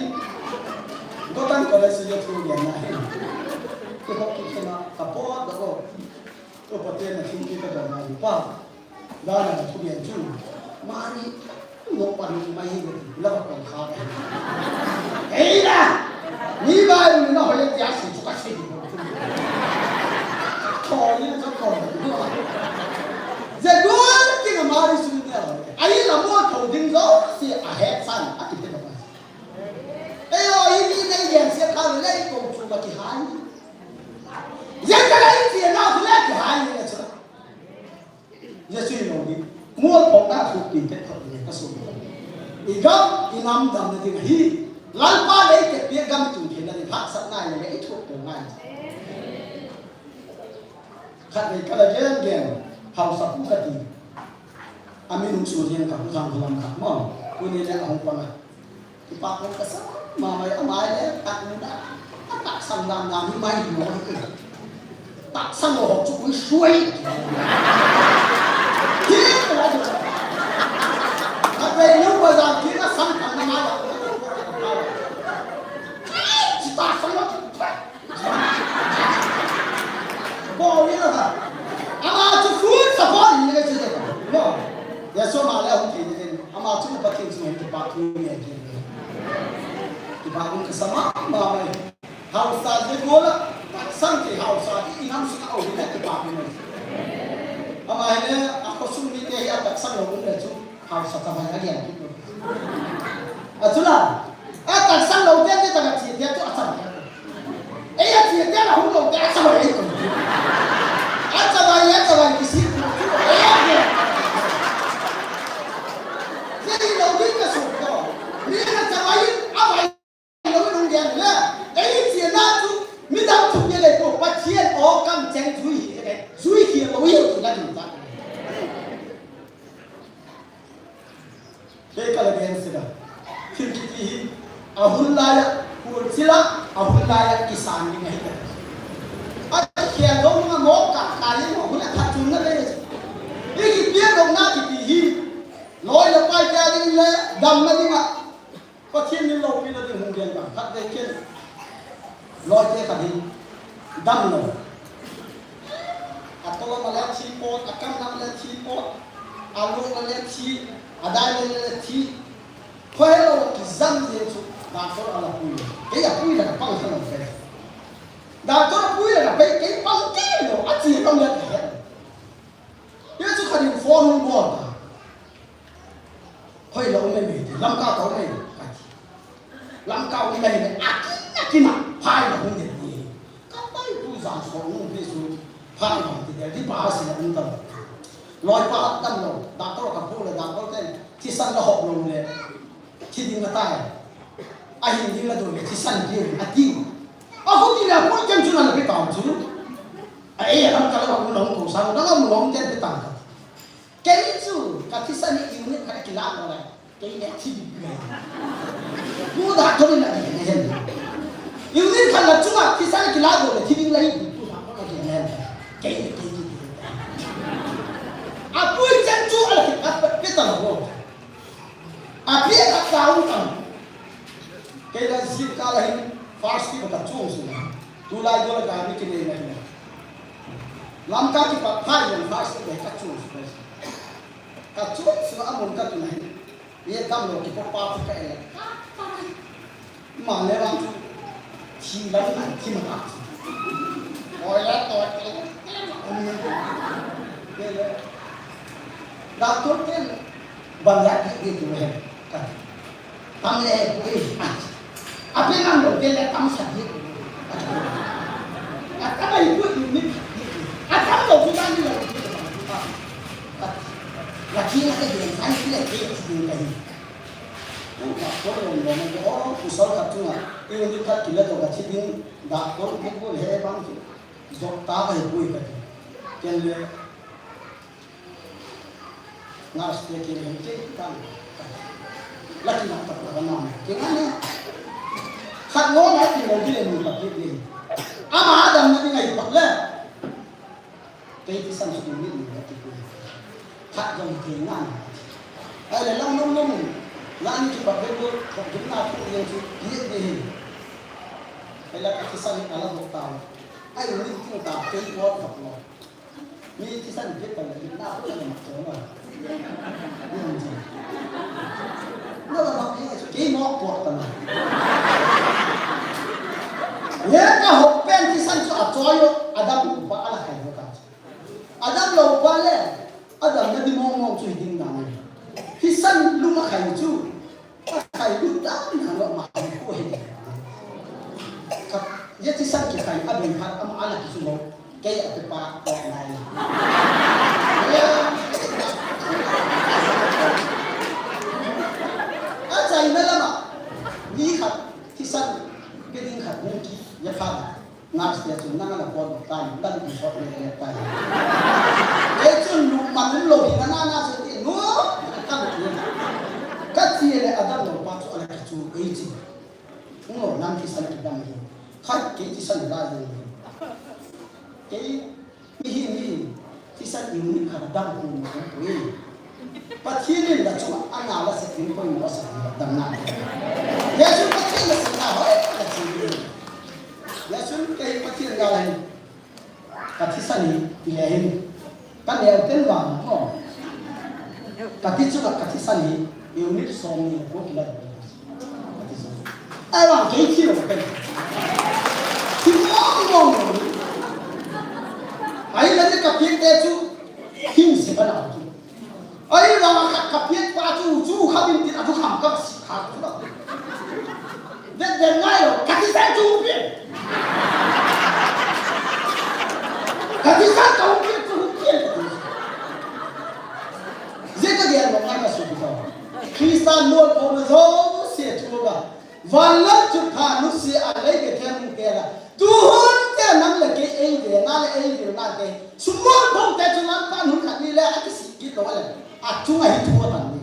Gotan college se jo thu lian na he. Kikhop kikhen a, ka po da ko. Ko pa te na thim ki ka da na pa. Da na thu lian chu. Mari. Nok pa nok mai hi la ba kon kha. Ei la. Ni bai ni na hoi ti a si chu ka si. Ko ni na ko. Je dol ti na Mari su ni a. Ai la mo tho ding zo si a he san a ti te ba. Ei o i ni nei yen se kha le ko chu ba ki hai. Je ka lai ti na ku le ki hai ni na chu. Jesu in lo ding. Mual phong na thu kin pet thot ding ka sum. I gam, i nam dam na ding hi. Lalpa lei te pia gam tung thei na ding hak sat ngai le i thu ko ngai. Khat nei ka la gen gen. Hausa pu ka ti. Amin hung su gen ka pu thang lam ka mo. Ku ni le a hung pa na. Kipa kong ka sa, ma mai, a mai le, tak mu da, a tak sang dam dam hi mai hi mo hi. Tak sang lo hok chu kui suai. Hi, ka la du. Ka pe lu ba za ki na sang ka na mai la. Chi tak sang lo. Bol ni la. Ama chu full support ni ka chi de. No. Ya so ma le hung ki ni. Ama chu Pathen chu hung kipa thu ni ki. Kipa hung ka sama ma mai. Hausa je gola. Tak sang ki hausa ki inam su ka au ni kipa ni. Ama ne a ko sung ni te ya tak sang lo hung le chu. Hausa ta mai a gen ki. A chu la. A tak sang lo te te ta ka chi te chu a chang. Ei, a chi te na hung lo te a chang ei ko. A chang ei, a chang ei ki si ko. Ei, a ke. Ye ni lo ni ka su ko. Ni na chang ei, a vai lo ni hung gen le. Ei, chi na chu. Mi dam chu ye le ko. Pathen o kam cheng jui hi ke. Jui hi lo ye chu la ni ta. Kei ka la gen sila. Thil kiti hi, a hun laiya, kul sila, a hun laiya, kisan ding ahi ta. A khel dong ma mo ka, ka ni mo, hun a khat chun na le. I ki pia dong na kiti hi. Loi le pai ka ding le, dam na ding a. Pathen min loupina ding hung gen ka, khat vei ken. Loi te khat hi, dam lo. A tolom a le thi pot, a kam lam le thi pot, a lung a le thi, a dai le le thi. Khoi lo ki zam je chu, doctor a la pui. Kei a pui la ka pang kha lo kei. Doctor a pui la ka pe, kei pang kei lo, a chi kam le kei. Ye chu khat in phone hung bol ta. Hoi lo me me, lamka ko me, ka ti. Lamka u mai le, a kin, a kin a, phai la hung de ni. Ka pai pu za so nu pi su, phai la ti de, di ba si la un ta. Loi pa tam lo, doctor ka pu le, doctor te, thisan la hop lo le. Thi ding la tai. A hin ding la do le, thisan ding, a ti. A hu ti la, pu ken chu na le pe ta chu. A e, lamka la hung lo ko sa, la hung lo ken pe ta. Kei chu, ka thisan ni unit khat kila ko le. Kei le thi ding ngai. Pu da ko ni na di ne hen. Unit khat la chunga thisan kila go le thi ding lai pu da ko la di ne. Kei le kei di. A pui chan chu ala ki a pe ta lo. A pi a ta un ta. Kei la zip ka la hin first ki ka chung su. Tu lai go la ka ni ki ne ne. Lam ka ki pa phai yan first ki ka chung su. Ka chung su a mun ka tu na hin. Ye dam lo ki pa pa ka e. Ma le ram chu. Thi lam na thi ma. Oi la to. Ke le. Doctor ke ban la ki ki tu he. Ka. Tam le ku e. A pe nang lo ke le tam sa ki. A tam ai ku ni. A tam lo ku dan ni lo. La ki na ke de sai ki le ke ki ka ni. Doctor lom lom a, o, kusol khat chunga, i unit khat kila to ka thi ding, doctor bul bul he bang ki, doctor ka hi pui ka ti. Ken le, nurse te ki le, ke kan, la ki na ta ko na, ke na ne. Khat lo na ki lo ki le ni pa ki le. Ama adam na ki ngai pa le. Kei thisan chu ni ni ti ko. Khat jong thei ngan. Ai le lang nong nong. Lang ki pa be bo, ko dum na thu yang chu ye ye hin. Ai la ka thisan ala bo ta. Ai ni tu ta kei ko ta ko. Ni thisan be ta le na ko na ma ko ma. Ni ang ji. Na la ma ye chu kei mo ko ta na. Ye ka hok pen thisan chu a choi yo, adam ba ala khai yo ka. Adam lo pa le, adam na di mong mong chu hi ding dan. Thisan lum a khai chu. Khai lu dan na lo ma ko hi. Ka, ye thisan ki khai a ben phat ama ala ki chu lo. Kei a pe pa ko nai. A chai na lama. Ni khat thisan ke ding khat hung ki ya pha. Nurse te chun nang la pon tai, dan pi sot le le tai. Te chun lu man lo hi na na na se ti nu, ka lu ni. Ka chi le adam lo pa chu ala ki chu ei chi. Ngo nang thisan ki dam hi. Khai kei thisan la ni. Kei mi hi mi. Thisan unit khat dam kum kum pui. Pathen in la chunga ana la se in pui mo sa dam na. Jesu Pathen la se na hoi la chi. Jesu ke Pathen la hin. Ka thisan hi ti le hin. Ka neo ten wa mo. Ka ti chunga ka thisan hi unit som ni ko kila. Ai vang kei thi lo pen. Thi mong mong lo. Ai la ni ka piak te chu. Hing se ka na chu. Ai vang ka, ka piak pa chu chu kha bin tin a chu kham ka si kha chu la. Den den ngai lo ka thi sang chu piak. Ka thi sang ka piak chu piak. Zia ka gel lo ngai ka su ki to. Christian mol ko na zo se chu ba. Vanlam chutpha nusia a lei Bethel hung tel a. Tuhun te nang le kei ei ve, na le ei ve, na kei. Sumol phong te chu lam pan hun khat ni le, a kisih kit lo le. A chunga hi thu a tan ni.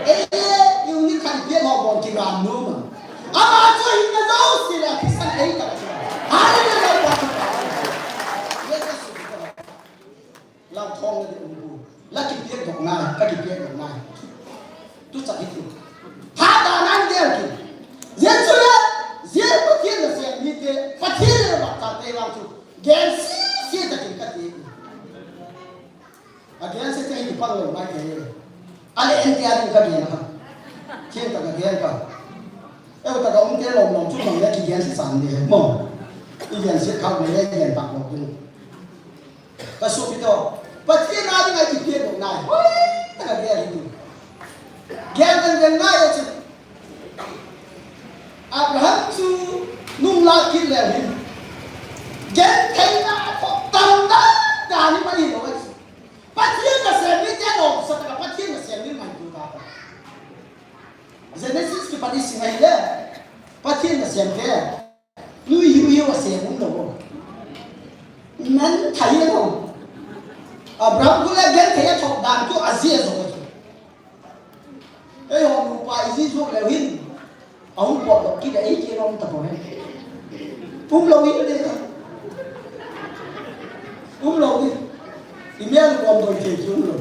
Ei, ei, i unit khat i piak ho bon ki ram nu ma. Ama chu hin na zo si le, a kisan ei ta chu. Hallelujah, pa chu pa. Yes, yes, yes. Lau thong na di um bu. La kipiak dok nai, ka kipiak dok nai. Tu chak hi tu. Tha da nan gel ki. Yen chu le, yen Pathian na sem ni te, Pathian le ba ta te lang chu. Gel si si ta kin ka ti. A gel si te hi pang lo mai te. A le en ti a din ka gel ha. Kin ta ka gel ka. Eu ta ka um te lo lo chu mang le ki gel si san ni mo. I gel si ka le gel pa lo tu. Ka sopite, Pathen a dinga i kipiak nai. Hoi, taka gel hi tu. Gel den den ngai chu. Abraham chu nung la kit le hin. Gentheina a thok tam dan dan hi mai lo ai. Pathen nasem ni te lo, sa taka Pathen nasem ni mai tu ta ta. Genesis kipat i sim ahile. Pathen nasem te. Nui hiu hiu a sem um lo. Nan thai lo. Abraham kule genthei a thok dan chu a zia zo chu. Eiho nupa iji jou leu hin, ahung potdoh kit a, eikilom tapoi. Umlou hinte. Umlou hi. Imel kom doi thei chu umlou.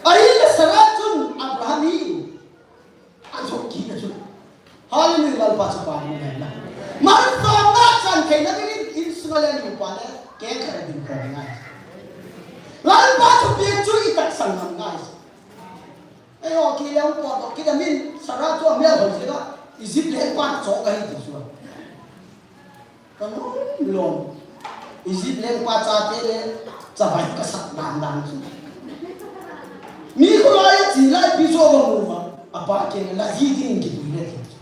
Ahinla Sarah chun Abraham hi ajou kit a chu. Hallelujah, Lalpa chu pa ni na. Malsomna chan theina dingin insunga le nupa le keng khat a ding khom ngai. Lalpa thupi chu itahsan ngam ngai. Eiho kilem potdoh kit a min Sarah chu amel hoi jeh a Egypt lengpan chon ahi ti chu. Kalom lom. Egypt lengpa chate le chavai kasat dan dan chu. Mi kholai a che lai pi chu amu va. Apa keng la ji ding kipui le ti chu.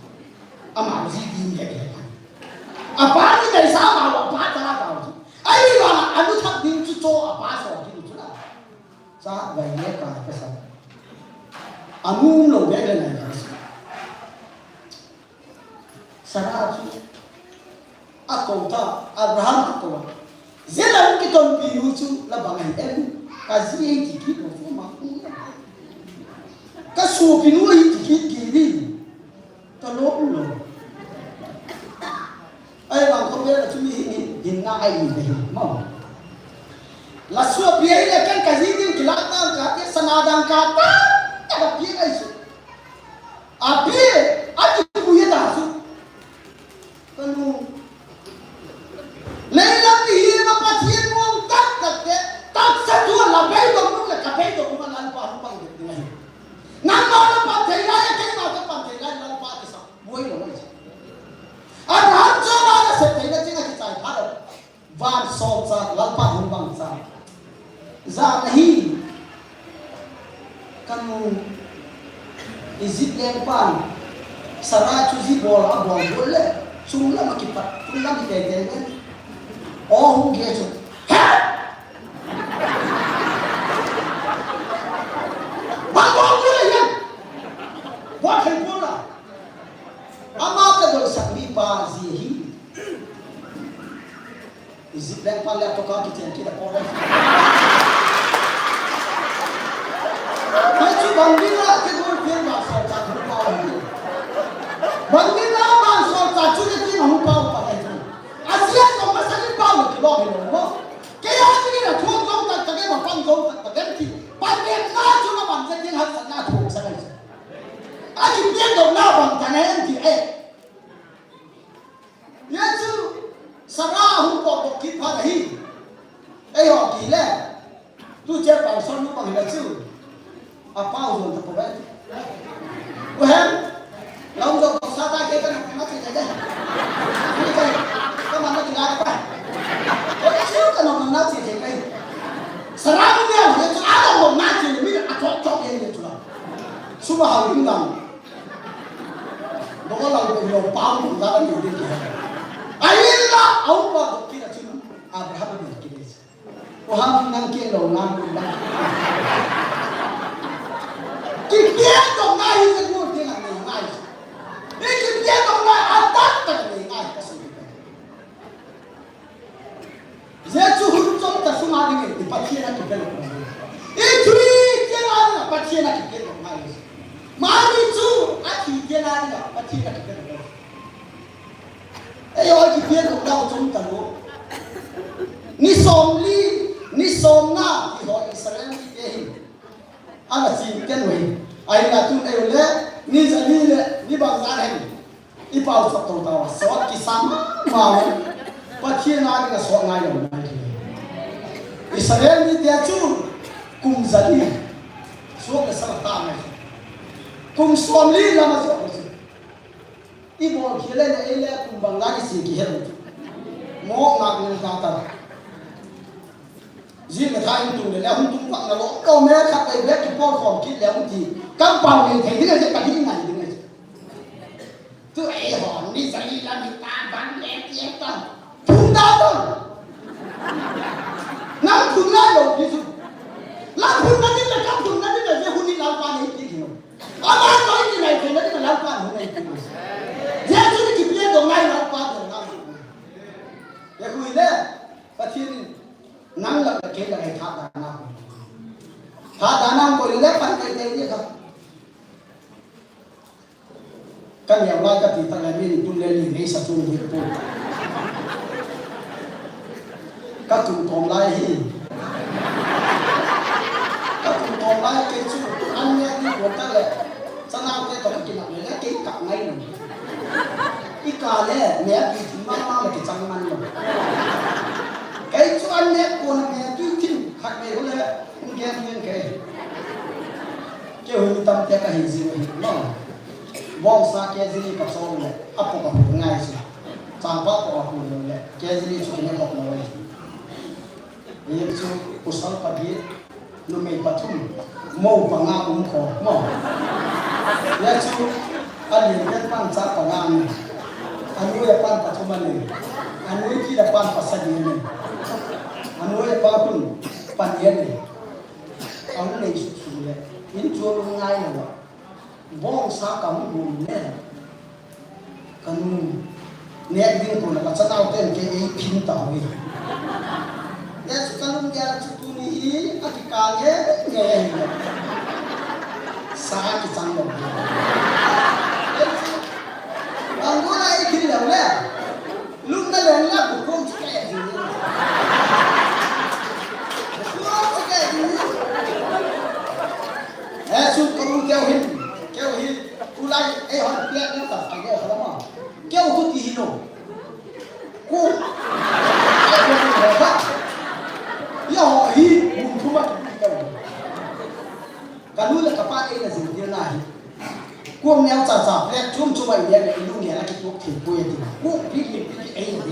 Ama ji ding le le. Apa ni dai sa ma apa ta ta chu. Ahivang anu thak ding chu cho apa so ti chu la. Chavai le ka kasat. Anu umlou bek le nai kasat. Sarah chu akou ta, Abraham akou a. Jeh a kitonpi nu chu la bang ahi em? Kaji ahi ti kit lou chu ma. Kasopinu ahi ti kit kit ding. Kalom lou. Ahivang khovel a chu mi hin, hin, hin nga ahi le hin. Mo. La sopi ahile ken kaji ding kilah tang kate, sana dang kate, kapi ahi chu. Api, akipui ta chu. Kanu. Leilam mihem a Pathen muang tak tak te, taksa thu a la beidong nung le ka beidong nung a Lalpa hung pang ding ahi. Nangma na pan thei lai, keima ka pan thei lai, Lalpa kisa. Boi lou ahi. Abraham chonga na sep theina chinga kichai phat lou. Vansol cha, Lalpa hung bang cha. Jan ahi. Kanu Egypt lengpan Sarah chu ji bol a bol bol le. Chunglam a kipat, chunglam a tei tei le. O hung ge chu. He! Bang bol bol le yan. Bol thei bol la. Ama ka doisak mipa ji ahi. Egypt lengpa le toka kichen kit a po. Hichu bang ding a kigol pen vansol cha hung pao hi. Bang ding a vansol cha chu le tin hung pao pa hi. Asia ko masa ni pao lo kilo hi lo mo. Kei a ni na thon jong tak tak e, ma pang jong tak tak e ti. Pan pen na chu na ban je tin hasan na thon sa kai. Akipiendohna bang tah ahi em ti e. Hijeh chun Sarah hung potdoh kit phat ahi. Eiho kile. Tu chairperson nu bang hile chu. Apao jon tapoi. Uhem. Lam jo ko sa ta ke ka na na chi te. Ni kai. Ka man na kila ka. Ei chu ka na na chi te kai. Sarah nu ya chu a na na chi mi a chok chok ye ye chu la. Suma ha ring dang. Boko lang ko lo pau ko da ni de. Ahinla, au pa ko kila chu Abraham ni kile. Ko ham nang ke lo nang ko nang. Kipiendohna hi se ko ke nang ngai. Ni kipiendohna a tak tak ngai ka su. Jesu hun chom ta sunga ding e, Pathen a kipel. I thi teng a ding a Pathen a kipel ngai. Mani chu a thi teng a ding a Pathen a kipel. Eiho kipel lo dau chom ta lo. Ni somli, ni somna, eiho Israel mite hin. Ana chin ten uve. Ahinla tun eiho le, ni jali le, ni bang jan hen. I pau sot to tau, sot kisam mama. Pathen a ding a sot ngai lo ngai. Israel mite chu kum jali. Sot le sala ta ngai. Kum somli lama sot ngai. I bol khel le ei le kum bang la i si kihe. Mo ngak nang ta ta. Jing le thai hung tung le, le hung tung vang na lo, lo me khat pai bek kipol khom kit le hung ti. Kampau nei thei ding ahi, ka ding ngai ding ahi. Tu eiho, ni jali la ni ta bang le ti ta. Phun da to. Nang phun la lo pi su. La phun na ni la ka phun na ni la je hu ni la pa nei ti lo. Ama ko ni lai thei na ni la pa hu nei ti lo. Jesu ni kipiendoh ngai la pa doh na. Ye hui le, Pathen in Nang lah le kei lah ei tha dan a. Tha dan a koi le pan tei tei ni kha. Ka neo lai ka ti tak le min tum le ni nei sa chung hi pu. Ka tum tom lai hi. Ka tum tom lai kei chu an ne ni ko tak le. Chanaote toh ka kinap le le kei ka ngai lo. I ka le me a pi thim mama le kichang man lo. Kei chu an ne ko na me pi thim khat me ho le. Hung gen hung kei. Kei hui mi tam te ka hin zing hi. No. Bongsa kei zili ka chong le. A po ka hu ngai si. Chang pa po ka hu le. Kei zili chu kei ne hok lo le. Ni chu kusal pa di. Numei pathum. Mo panga um ko. Mo. Ya chu. A lien pen pan cha panga ni. A nu ya pan pathum a ni. A nu ki da pan pasagi ni. A nu ya pa kun pan ya ni. Ahung nei suk suk le. In chu lungngai le. Bongsa ka hung bom le. Ka nu. Nek ding ko le ka chanao ten kei ei phin ta hui. Le chu ka lunggel chu tuni hi a kikal nge nge. Sa kichang lo. Bang ko la ei phin lo le. Lung na leng la, bu kom chu ka e jing. Bu kom chu ka e jing. Eh, su ko bu keu hin, keu hin. Ku lai, eh, hon pia na ta, ta keu hala ma. Keu tu ti hi lo. Ku. Eh, ko ni ho ba. Ya ho hi, bu tu ma tu keu. Ka nu le ka pa ei na jing dir na hi. Kuang neo cha cha, plek chum chum a i neo le, i lu neo la kituak thei poi a ti. Kuang pi pi pi pi ei neo.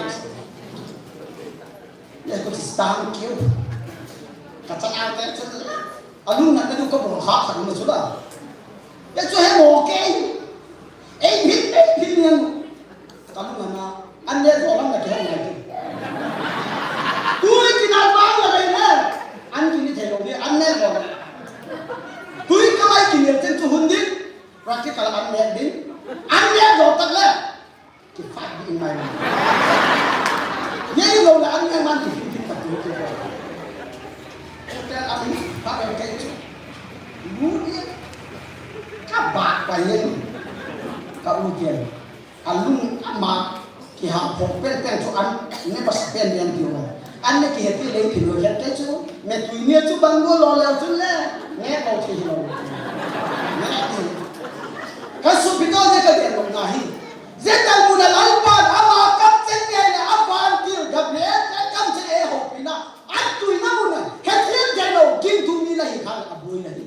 Le ko chi stang kiu. Ka cha na te chu. A lu na te du ka bol kha kha na chu la. Le chu he mo ke. Ei pi ei pi neo. Ka lu na na. An ne zo lam na ke hong nai ti. Tui ki na ba la le ne. An ki ni thei lo ni, an ne zo. Tui ka mai ki ne chen chu hun din. Practical an nek din. An nek zo tak le. Ki fat di in mai. Ye lo le an nek man ki fit fit ka tu ki. Hotel an ni pa ka ke chu. Mu di. Ka ba pa ye. Ka u ke. Alung ama. Kiha pho pen pen chu an ne masa pen pen ti ho. An ne kihe ti le phin ho khen te chu. Me tui ne chu bang lo lo le chu le. Ne ko thi lo. Ne ti. Ka su pi to ne ka de lo na hi. Je tal mu na Lalpan ama kam chen ne na apan til Gabriel ka kam chen e ho pi na. An tui na mu na. He thil de lo kin tu mi la hi kha a boi na hi.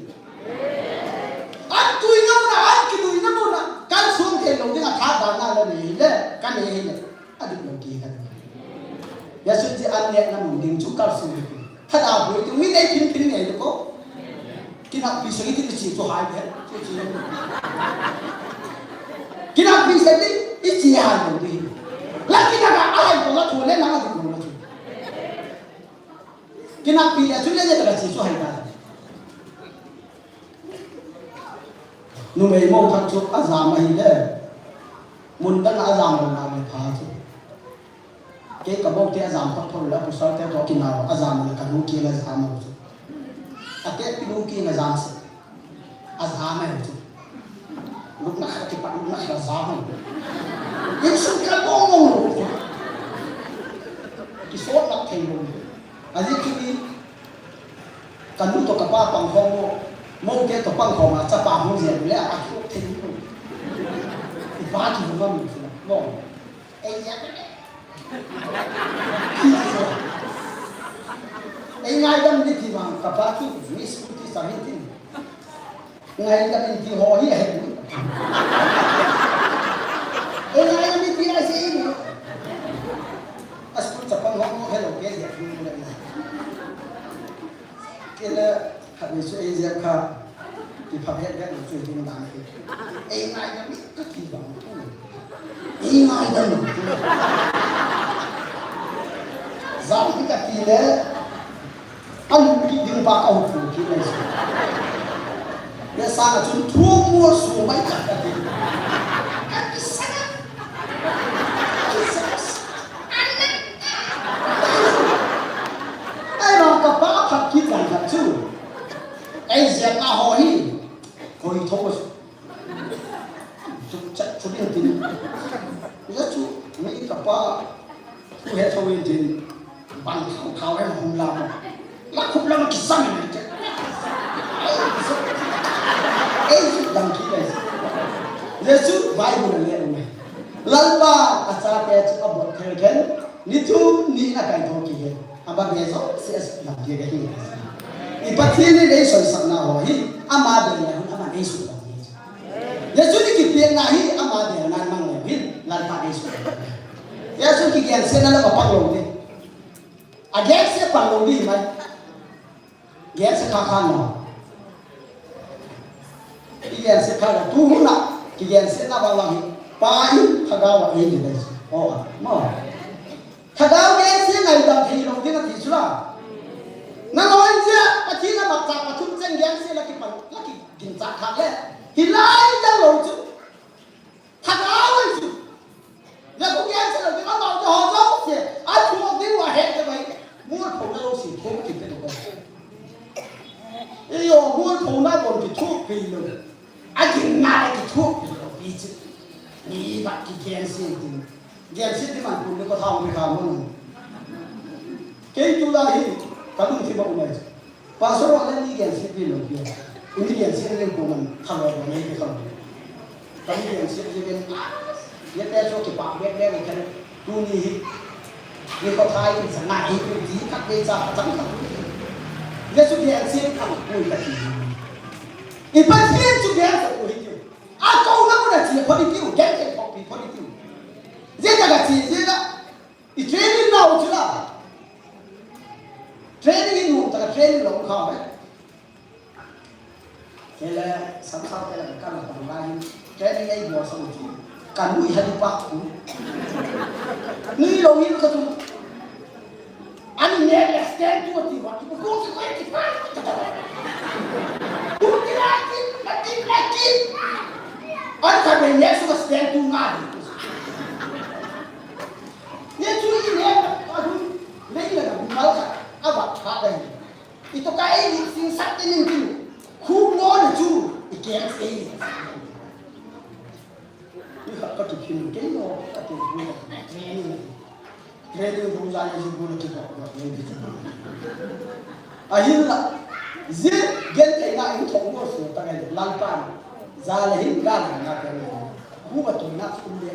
An tui na mu na, an ki tui na mu na. Kan sun te lo ding a tha da na la ni le. Kan ne hi le. A dik lo ki kha. Ya sun ji an nek na mun ding chu kal sun. Tha da boi tu mi nei phin phin nei ko. Kina pi so ki ti chi chu hai de. Chu chi. Kina pi so ki ti chi hai lo di. La kina ka ai ko la chu le na dik lo la chu. Kina pi le chu le le ka chi chu hai da. Numei mo thak chu a jam ahi le. Mun dang a jam lo na le pha chu. Kei ka bok te a jam thak thak le a pasal te to kinau a jam le ka nu ki le jam lo chu. A te pi nu ki le jam se. A jam ahi chu. Luk na kha ki pa luk na kha jam ahi. Yin sun ka bong bong lo. Ki so na thei lo. A ji ki Ka nu to ka pa pang khom mo, mo ke to pang khom a, chapa hung jia le a thu thei mo. I pa ki mo mo mo. Ei ya. Ei ngai dam ni ti ma ka pa tu mi school ti sa ni ti. Ngai dam ni ti ho hi he. Ei ngai dam ni ti a si ni. A school chapa mo mo hello ke ya. Kei le, khat ni chu ei jep kha, kipha phet phet chu ding dan kei. Ei ngai na mi ka ti bang tu. Ei ngai na mi tu. Jam hi ka ti le, a lu ki ding pa ka hu tu ki le. Le sa na chun thu mo su mai ka ka ti. Ka ti sa na. Ka ti sa na. Ai ma ka pa khat kit jang khat chu. Ei jep na ho hi. Koi tho. Chu cha chu din Pa, u he tho in tin, bang thau thau em hum la mo. La khup la ma kisam ni te. Ei, su dang ki le. Jesu Bible le um. Lalpa achate chu abol thei khen, ni thum ni a kai tho ki he. Aba be jo se as lam dia ka hi. I Pathen in ei soisakna ho hi, ama be le hun ama ei su lam ni. Jesu ni kipehna hi ama belna mang leu hin, Lalpa Jesu. Jesu kigensetna lam a pang lou ding. Agenset pang lou ding mai. Genset kha kha na. Kigenset kha la tu huna. Kigensetna vang vang hi. Pa in Lhagao a ei ni dai. O, ma. Lhagao genset ngaidam thei lou ding ati chu la. Nangho in jia, Pathen a mangcha pathum cheng genset la kipan, la kigincha kha le. Hilai dang lou chu. Lhagao chu. La khu genset lou ding, amau te ho jouse. A thuak ding uva het te bai. Mol phona jouse, thuak kit te ko. Iyo, mol phona bon kithuak phei lou. Aginna le kithuak phei lou pi chu. Ni ba kigenset ding. Genset ding man kun le ko thau me kha mo. Kei tulai hi, ka lungthim a um e. Pastor ho le mi genset pi lou pi. Uni genset le ko man, thalo ko nei ke thalo. Ka mi genset le gen. Ye te cho kipah bek bek khen. Tuni hi. Ni ko thai in sa ngai hi, ti khat ve cha ka chang ka. Jesu genset ka ko ka ti. I Pathen chu genset ko hi ti. A ko na ko na ti ko ni ti, genset ko pi ko ni ti. Je ta ka ti, je ta. I training nau chu la. Training in nung ta training lou kha ve. Kei le, sam sao kei le, ka la pang lai. Training ei bol sang chu. Ka lui ha ni pa ku. Ni lou in ka tu. Ani ne le stand tu ti wa. Ku ku ku ti pa. Ku ti la ki, la ki, la ki. An ka be ne su stand tu nga. Ye chu i le ka, a hun, le i le ka, mal ka, a va ka da ni. I to ka ei ni sing sak te ning tu. Khu mo na chu, i kem ei ni. I ka ka tu kin ke no, ka tu bu na training. Training bu ja ni bu na ki ko, ni bi. A hin la, ji gen te na in thong mo su ta ga Lalpa. Ja le hin ga na ka ni. Bu ba tu na kum le.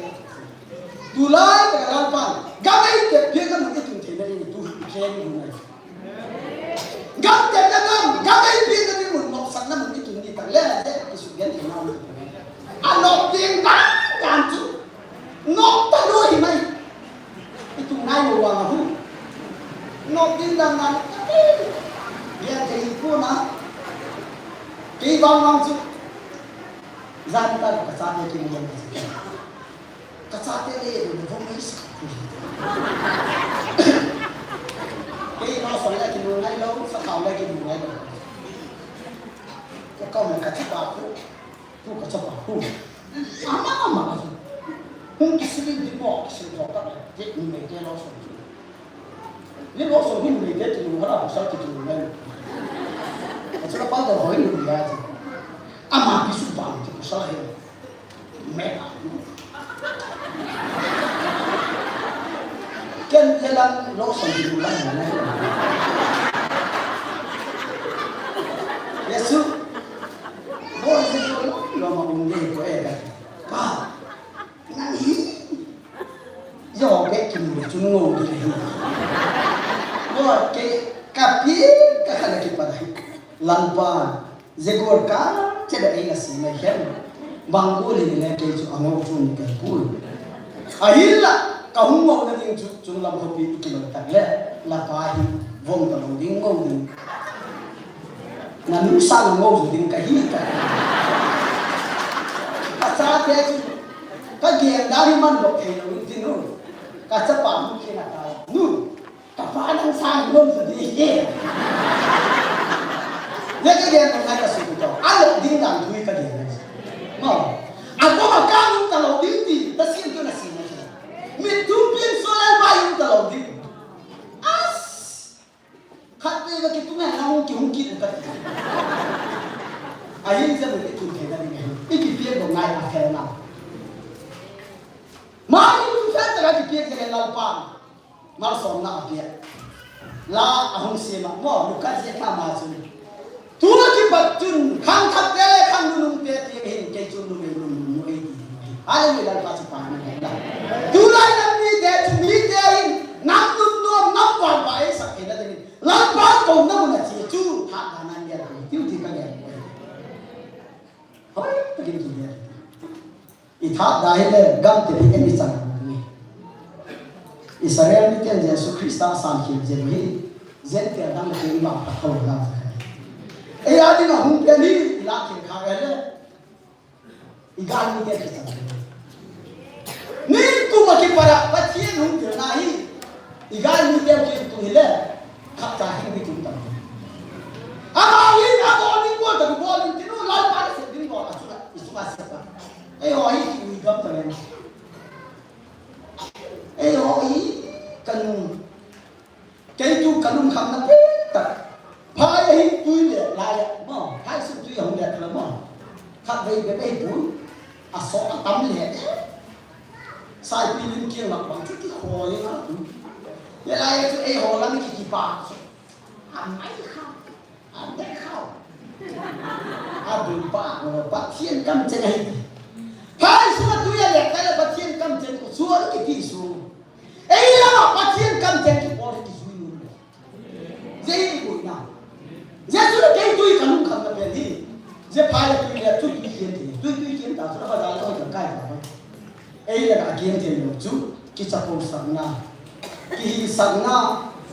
Tulai ka Lalpan, gamei te pia ka mun i tun theina ding tu hi khen mun nai. Gam te na gam, gamei pia ka ding mun, nopsakna mun i tun ni tak le, je, i su gen theina mun. A nop ding dan dan chu. Nop ta lo hi mai. I tu nai lo wa hu. Nop ding dan dan. Gen te i pu na. Kei bang bang chu. Jan ta ka sa te ki mun. Ka chate le, le vong ei sa. Kei lo song le kinu ngai lo, sa kau le kinu ngai lo. Ka kau le ka chapa ku, ku ka chapa ku. Ama, ama ka su. Hung ki silin di mo, ki silin thok ka le, di ni me ke lo song. Ni lo song ni me ke kinu hara, sa kinu ngai lo. Ka chapa pa do hoi ni ya ji. Ama ki su bang, ki ku sa he. Ken le lang lo song di lang na. Jesu. Bo Jesu lo ma um de ko e da. Pa. Nang hi. Yo be kin mo chun ngo di hi. Bo ke ka pi ka ka na ki pa da hi. Lalpa. Jegor ka, che da ei na si mai khem. Bang ko le le ke chu ango chu ni ka pul. Ahila, ka hung mo na ding chu, chu lam ko pi ki lo tak le, la pa hi, vong ka lo ding ngo ding. Na nu sa lo ngo ding ka hi ka. Ka sa te chu, ka gen da hi man lo ke lo ding no. Ka chapa mu ke na ka. Nu. Ka pa nang sang nom sa di ke. Ye ka gen nang ka su to. A lo ding dang thui ka gen. Mo. A ko ma ka nung ta lo ding ti. Ta sin to na sin na. Mi tu pin so lai ba yung ta lo ding. As. Khat pe ka ki tu ngai na hung ki hung ki ka. A yin sa mo ki tu ke na ding. I ki pe ko ngai a ke na. Mani tu Pet taka kipek jeng in Lalpa. Malsomna a pia. La ahung sema mo, Luka jia tha ma chun. Tua kipat chun, khangthakte le khangnunungte ti hin, kei chun numei nungnung ei ti. Hallelujah, Lalpa chu pa na la. Tulai nam mite chu mite hin, nam nunnom, nam vanva ei sak theina dingin. Lalpa kouna mun a che chu, tha da nan ya, tiu ti ka ya. Hoi, takin tu ya. I tha da hile, gam te hi emi chang ni. Israel miten Jesu Christa asan khel jeng hi, Gentile dang le i ma pa thalo la. Ei a ding a hung pen hi, i la khel kha le. I galmite kichang. Nikum a kipat a Pathen hung tirna hi. I galmite kitung hile. Khat cha hin kitung tam. Ama hin abol ding bol ta bol ding tinu Lalpa le se ding bol a chuna. I chunga se pa. Eiho hi kiui gam ta le. Eiho hi kanu. Kei tu ka lungkhamna pen tah. Phai ahi tui le lai a, mo. Phai sung tui ahung le khala, mo. Khatvei bep ahi pui. Aso atam le. Saipi lim kiang lak bang chu kikhoi nga tu. Le lai a chu eiho lam kikipa. Amai kha. Amai kha. Abul pa, Pathen kamcheng ahi. Phai sung a tui a le kai le Pathen kamcheng ko suan kiti su. Ei lama Pathen kamcheng kibol hi kijui nom. Jeh hi boina. Jesu le kei tui ka lungkhamna pen hi. Jeh phai le tui le tui tui kien thei. Tui tui kien ta chu la ba da la hoi ka kai ta. Ei le ka kien thei lou chu kichapousakna. Kihisakna,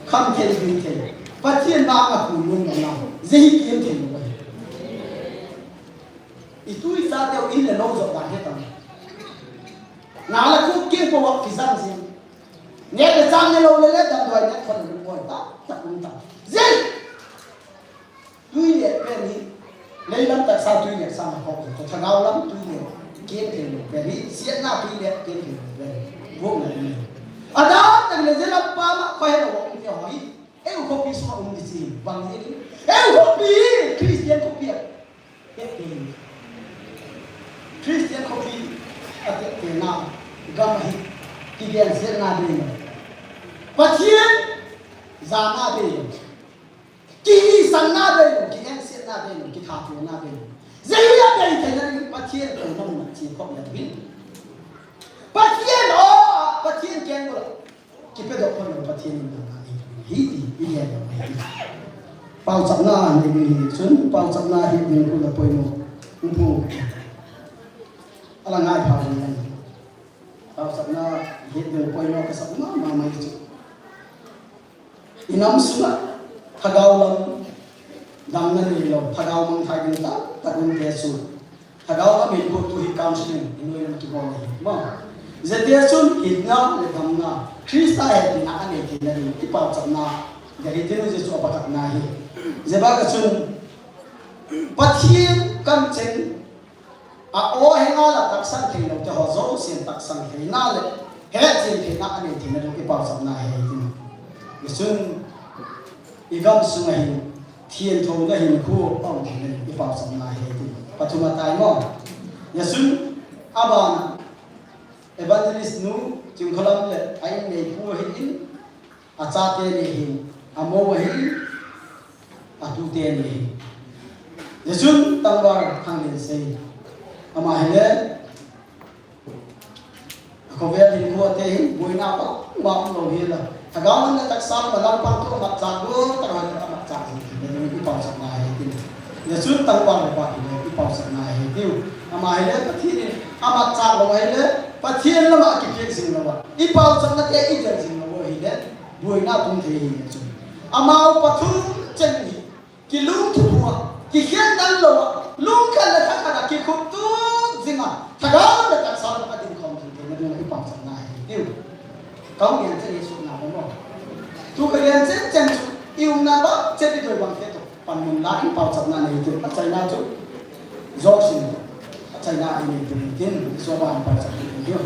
khamthei dingthei. Pathen na a ku lungna. Jeh hi kien thei lou. I tui sa teu in le lou jop dan he tam. Na la ku kien po wa kizam jing. Neh le chang neh lou le le damdoi neh khon le lungoi ta, ta um ta. Jeh! Tui le pen hi, leilam taksa tui le sa ma khop to, thagau lam tui le kien thei lou pen hi, siatna tui le kien thei lou pen hi. Buk na ni. Adam tak le jeh lam pa ma, pa he lou um te ho hi. Eiho khopi sunga um di chi, bang jeh hi. Eiho khopi, Christian khopi a. Christian khopi a teptena gam ahi, kigensetna dei lou. Pathen jana dei lou. Kisanna dei lou, kigensetna dei lou, kithatona dei lou. Jeh hi a dei theina ding Pathen kouna mun a che khop le bin. Pathen o, Pathen keng u la. Kipedoh khom lou Pathen in dang a nei hi ti, i gen lou hi. Pauchapna nei ding hi chun, pauchapna hi ding khu la poimo. Umpu. Ala ngai pha ding. Pauchapna hi ding poimo ka sap ma ma mai chu. I nam sunga, thagau lam, damna nei lou, thagau mangthai ding ta, ta um te chu. Thagau lam in ko tu hi counseling, i noi lam kibol hi. Ma. Jeh te chun, hinna le damna, Christa hepina a nei theina ding, i pauchapna, gari te nu Jesu a pakatna hi. Jeh ba ka chun, Pathen kamcheng, a o henga la taksang thei lou te ho, jo sen taksang theina le, he chen theina a nei theina ding, i pauchapna hi, tin. Jeh chun, i gam sunga hin, thian tho na hin khu a um theina ding, i pauchapna hi, tin. Pathum a tai mo. Jeh chun, a ban, Evangelist nu, Chingkholam le, a inneipu ahin, a chate ni ahin, a mou ahin, a tute ni ahin. Jeh chun, Tangval Thanglen sei. Ama hile, a khovel hin khu ate hin, boina pa, ma um lou hi la. Thagau lam le taksa lam a Lalpa thu amatcha, gol tah a amatcha jing thei ding i pauchapna hi tin. Jeh chun Tangval pa hi le i pauchapna hi tiu. Ama hi le Pathen in amatcha lou hi le Pathen lama kipek jing lou a. I pauchapna te i del jing lou hi le boina tung thei hi le chun. Amau pathum chen hi. Kilungthim a, kikhen dan lou a, lungkhat le thakhat a kikhut tut jing a, thagau le taksa lam a ding khom jing theina ding a i pauchapna hi tiu. Ka hung gen chen hi sutna bang lo. Tu ka gen chen chen chu, i umna bang chen i doi bang te to, panmun la i pauchapna nei tiu, achaina chu. Jokes in, achaina a inei pen tin, Jehovah in pauchap in tin.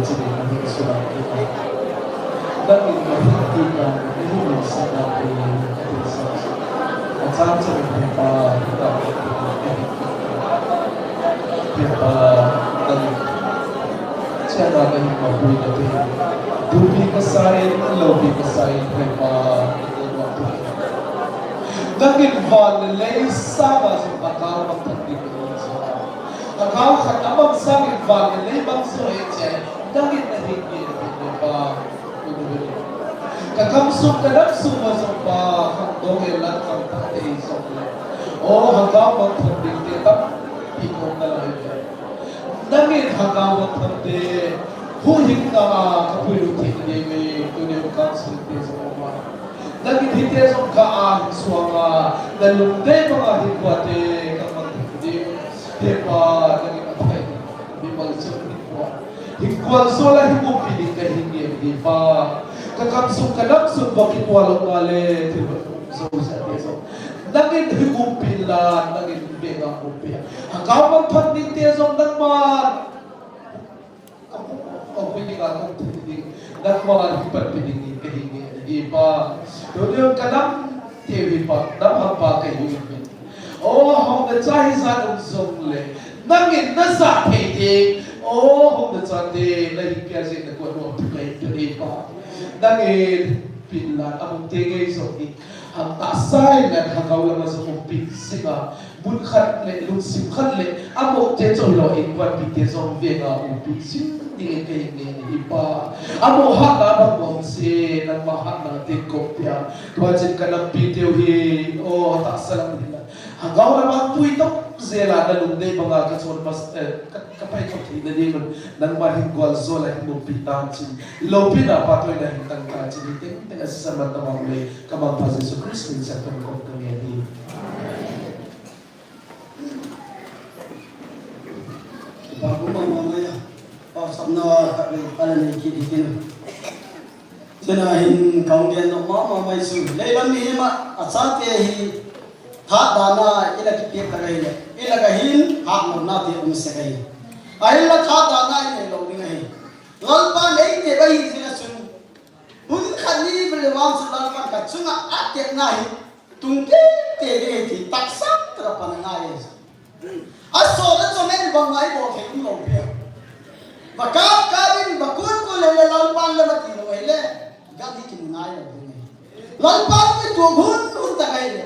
Chini na hin suna kina. Nangin na hin kina, na hin suna kina. Achan chini hin pa, hin pa, nangin. Chana na hin mapui na te. Tupi ka sain, lopi ka sain, hin pa, nangin mapui. Nangin van le lei sanga jong a kau bang than ding ka hi jong. A kau khat a bang sangin van le lei bang jong hi che. Nangin na hin nge, na hin nge pa. Ka kam sung ka dam sung ma jong pa. Khang dong e lang khang ta te hi jong le. O, a kau bang than ding te tampi kong na lai ve. Nangin a kau bang than te. Huhhingna a ka puilut thei ding ve. Tuni a kau sung te jong ma. Nangin hiti jong ka a hin suanga, na lungdei banga hin kuate ka mang ding. He pa, nangin a thei, mi mang chang hin kua. Hin kual suala hin umpi ding ka hin nge he pa. Ka kam sung ka dam sung bang hin kual lo nga le, thil ba sung sa te sung. Nangin hin umpi la, nangin be nga umpi. A kau bang than ding te jong nangma. Abu, abu ni ka kong thei ding, nangma hi panpi ding ni ka hi nge, i pa. Tuni ka nam te hi pa, nam ham pa ka hi. O, hom na cha hi sa um jong le. Nangin na sa thei ding. O, hom na cha te, na hi pia jing na ko no tu ka hi tu ni pa. Nangin pin la, abu te nge jong ni. Hang ta sai le, ha kau la ma jong um pin sing a. Mun khat le, lungsim khat le, amo te choi lo in wan pi te jong ve nga u pi sim ding e kei nge ni pa. Amo ha na ba bom se, nangma ha na te ko pia. Tua chin ka nam pi te u hi, o ta salam ni la. Ha gau na ba pui to, je la na lung dei ba nga ka chon mas, eh, ka, ka pai to thi na ding, nangma hin gwal zo la hin mu pi tan chin. Lo pi na pa toi na hin tang ta chin, teng teng a sa man ta ma le, ka man pa Jesu Christ min sa ka ko ka nge ni. Kipa kum mama mai a. Pau sapna khat le khat le nei kit hitin. Chuna hin kaung gen nok mama mai chu. Leilam mihem a, achate hi thahatna a ila kipeh ta ahi le. Ila ka hin thahatna te um sek ahi. Ahinla thahatna i nei lou ding ahi. Lalpa neite ahi jeh a chun. Hun khat ni vele vang chu Lalpan ka chunga atepna hi tung tei tei ding ahi ti tahsa tah a pan angai e. Asol achom in bang ngai bol thei um lou pi a. Va kap kap in va kun kun le le Lalpan le va ti lou le. Gam hi kimu ngai lou ding ahi. Lalpan kituah hun hun tah ngai le.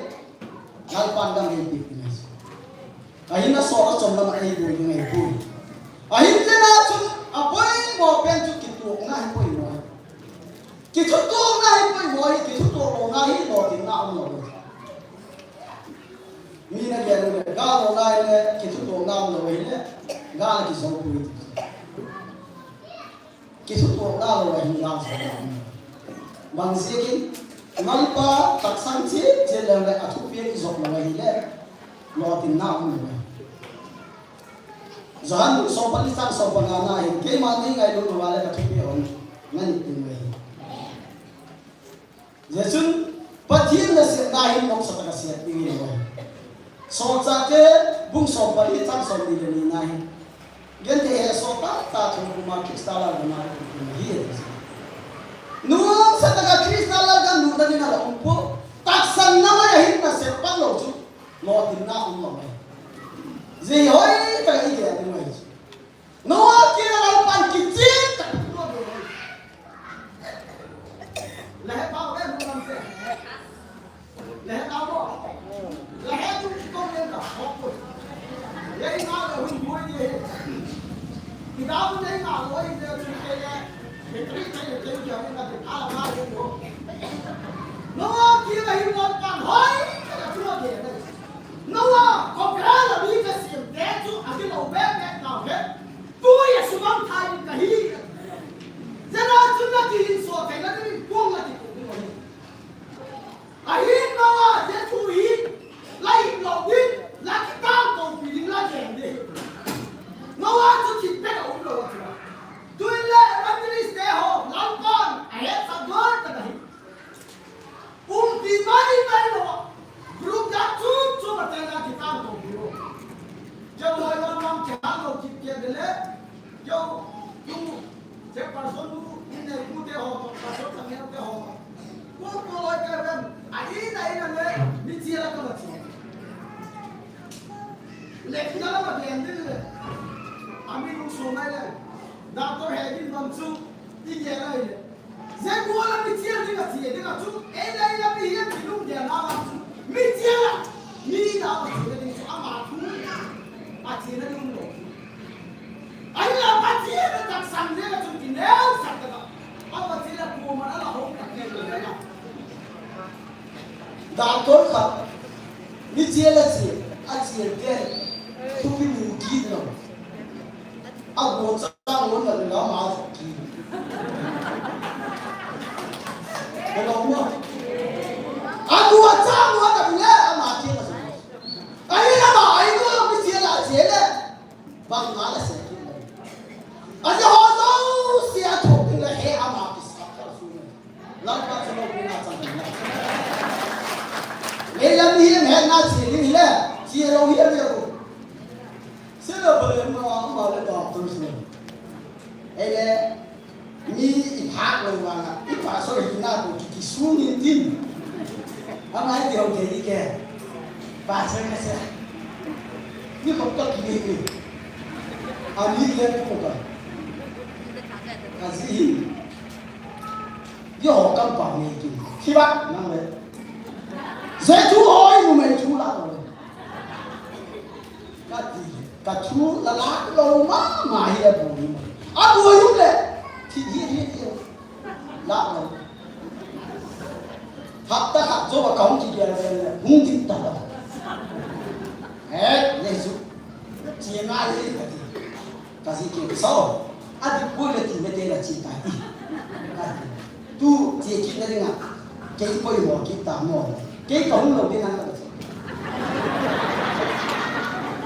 Lalpan gam hi pi ding ahi. Ahin asol achom lam a eibol ding ahipoi. Ahin jeh a chun apoimo pen chu kituahna hi poimo. Kithutuahna hi poimo, kithutuah louna hi lolhinna umlou. Mi na gel le, gal louna le, kithutuahna umlou le, gal kijou poi. Kithutuahna lou ahin gal sa. Bang jeh in, Lalpa tahsan cheh cheh le le athupi kijou lou ahile, lolhinna umlou. Johan bung som pali chang som panga na hin, keima nei ngailut uva le ka thupi hon, nani tin ve. Jeh chun, Pathen nasepna hi nopsa tah a sep ding ahi. Solchahte bung som pali chang som ni le ni na hi. Genthei he sottah tah thu kuma Christa lalgam a hi. Nopsa tah a Christa lalgam lutna ding a la um poi. Tahsan na mai a hin nasep pan lou chu. Lolhinna um lou mai. Jeh hoi tah a i gel ding ahi. Noah kiang a Lalpan kichen tah a thu a bol. Lahe pao le mu lam se. Lahe pao mo. Lahe tu ki kong len ka hok ko. Ye i na le hun boi ye. Ki da bu le i na lo i le tu ke le. Ke tri ke le ke ya ni na ke ala ma le lo. Noah kiang a hin Lalpan hoi tah a thu a bol. Noah, ko kra la mi ka sim te chu a ki lo be be na he. Tui a sumang thai in ka hi. Jeh a chun la kihin so thei la ding in kong la kiko ding ahi. Ahin Noah, Jesu hi, la in lo ding, la kitang kong pi ding la jen ding. Noah chu thipbeh a um lou a chu. Tuin le evangelist te ho, Lalpan, a hetsah dol tah ahi. Umpi mai mai lou a. ding le. Ami lung song nai le. Doctor he ding bang chu. I gel nai le. Jeng gual a mi chel ding a che ding a chu. Ei le ei le mi hi a mi lung gel na bang chu. Mi chel a. Mi na a che ding chu ama thu. A che na ding lo. Ahinla Pathen in ataksang jeh a chun kineosah tah a. Ama cheh le kuaman ala hou tak le le la. Doctor khat, mi chel a che, a chel te, thupi mu kit lou. A go chang lou na le la ma kit. Hello mo. A go chang lou na le ama kit. Ahinla ama, ahinla mi chel a che le. Bang nga la se tu. A je ho jouse a thok ding la he ama kisa ka su. Lalpa chu lo pina chang na. Le la mi hem he na che ding le. Che lo hi a ve ko. Se lo ba le ma ma le doctor su. Ele Mi i phak lou vang a, i pastor hina toh ki, kisung in tin. Ama i ti hou kei ke. Pastor ka sa. Ni khop ka ki ni ni. Ani le ko ka. Ka ji hi. Yo kam pa ni ki. Ki ba nang le. Je tu hoi mu mai tu la. Ka ti, ka thu la la lou mama hi a boi. A boi um le. Thi hi hi hi. La lou. Hapta khat jou a ka hung kigel le. Hung dik ta la. Eh, Jesu. Chi ngai le ka ti. Ka ji ke sao. A dik boi le ti me te la chi ta ti. Ka ti. Tu, che kit na ding a. Kei poimo kit ta mo. Kei ka hung lou ding nang la che.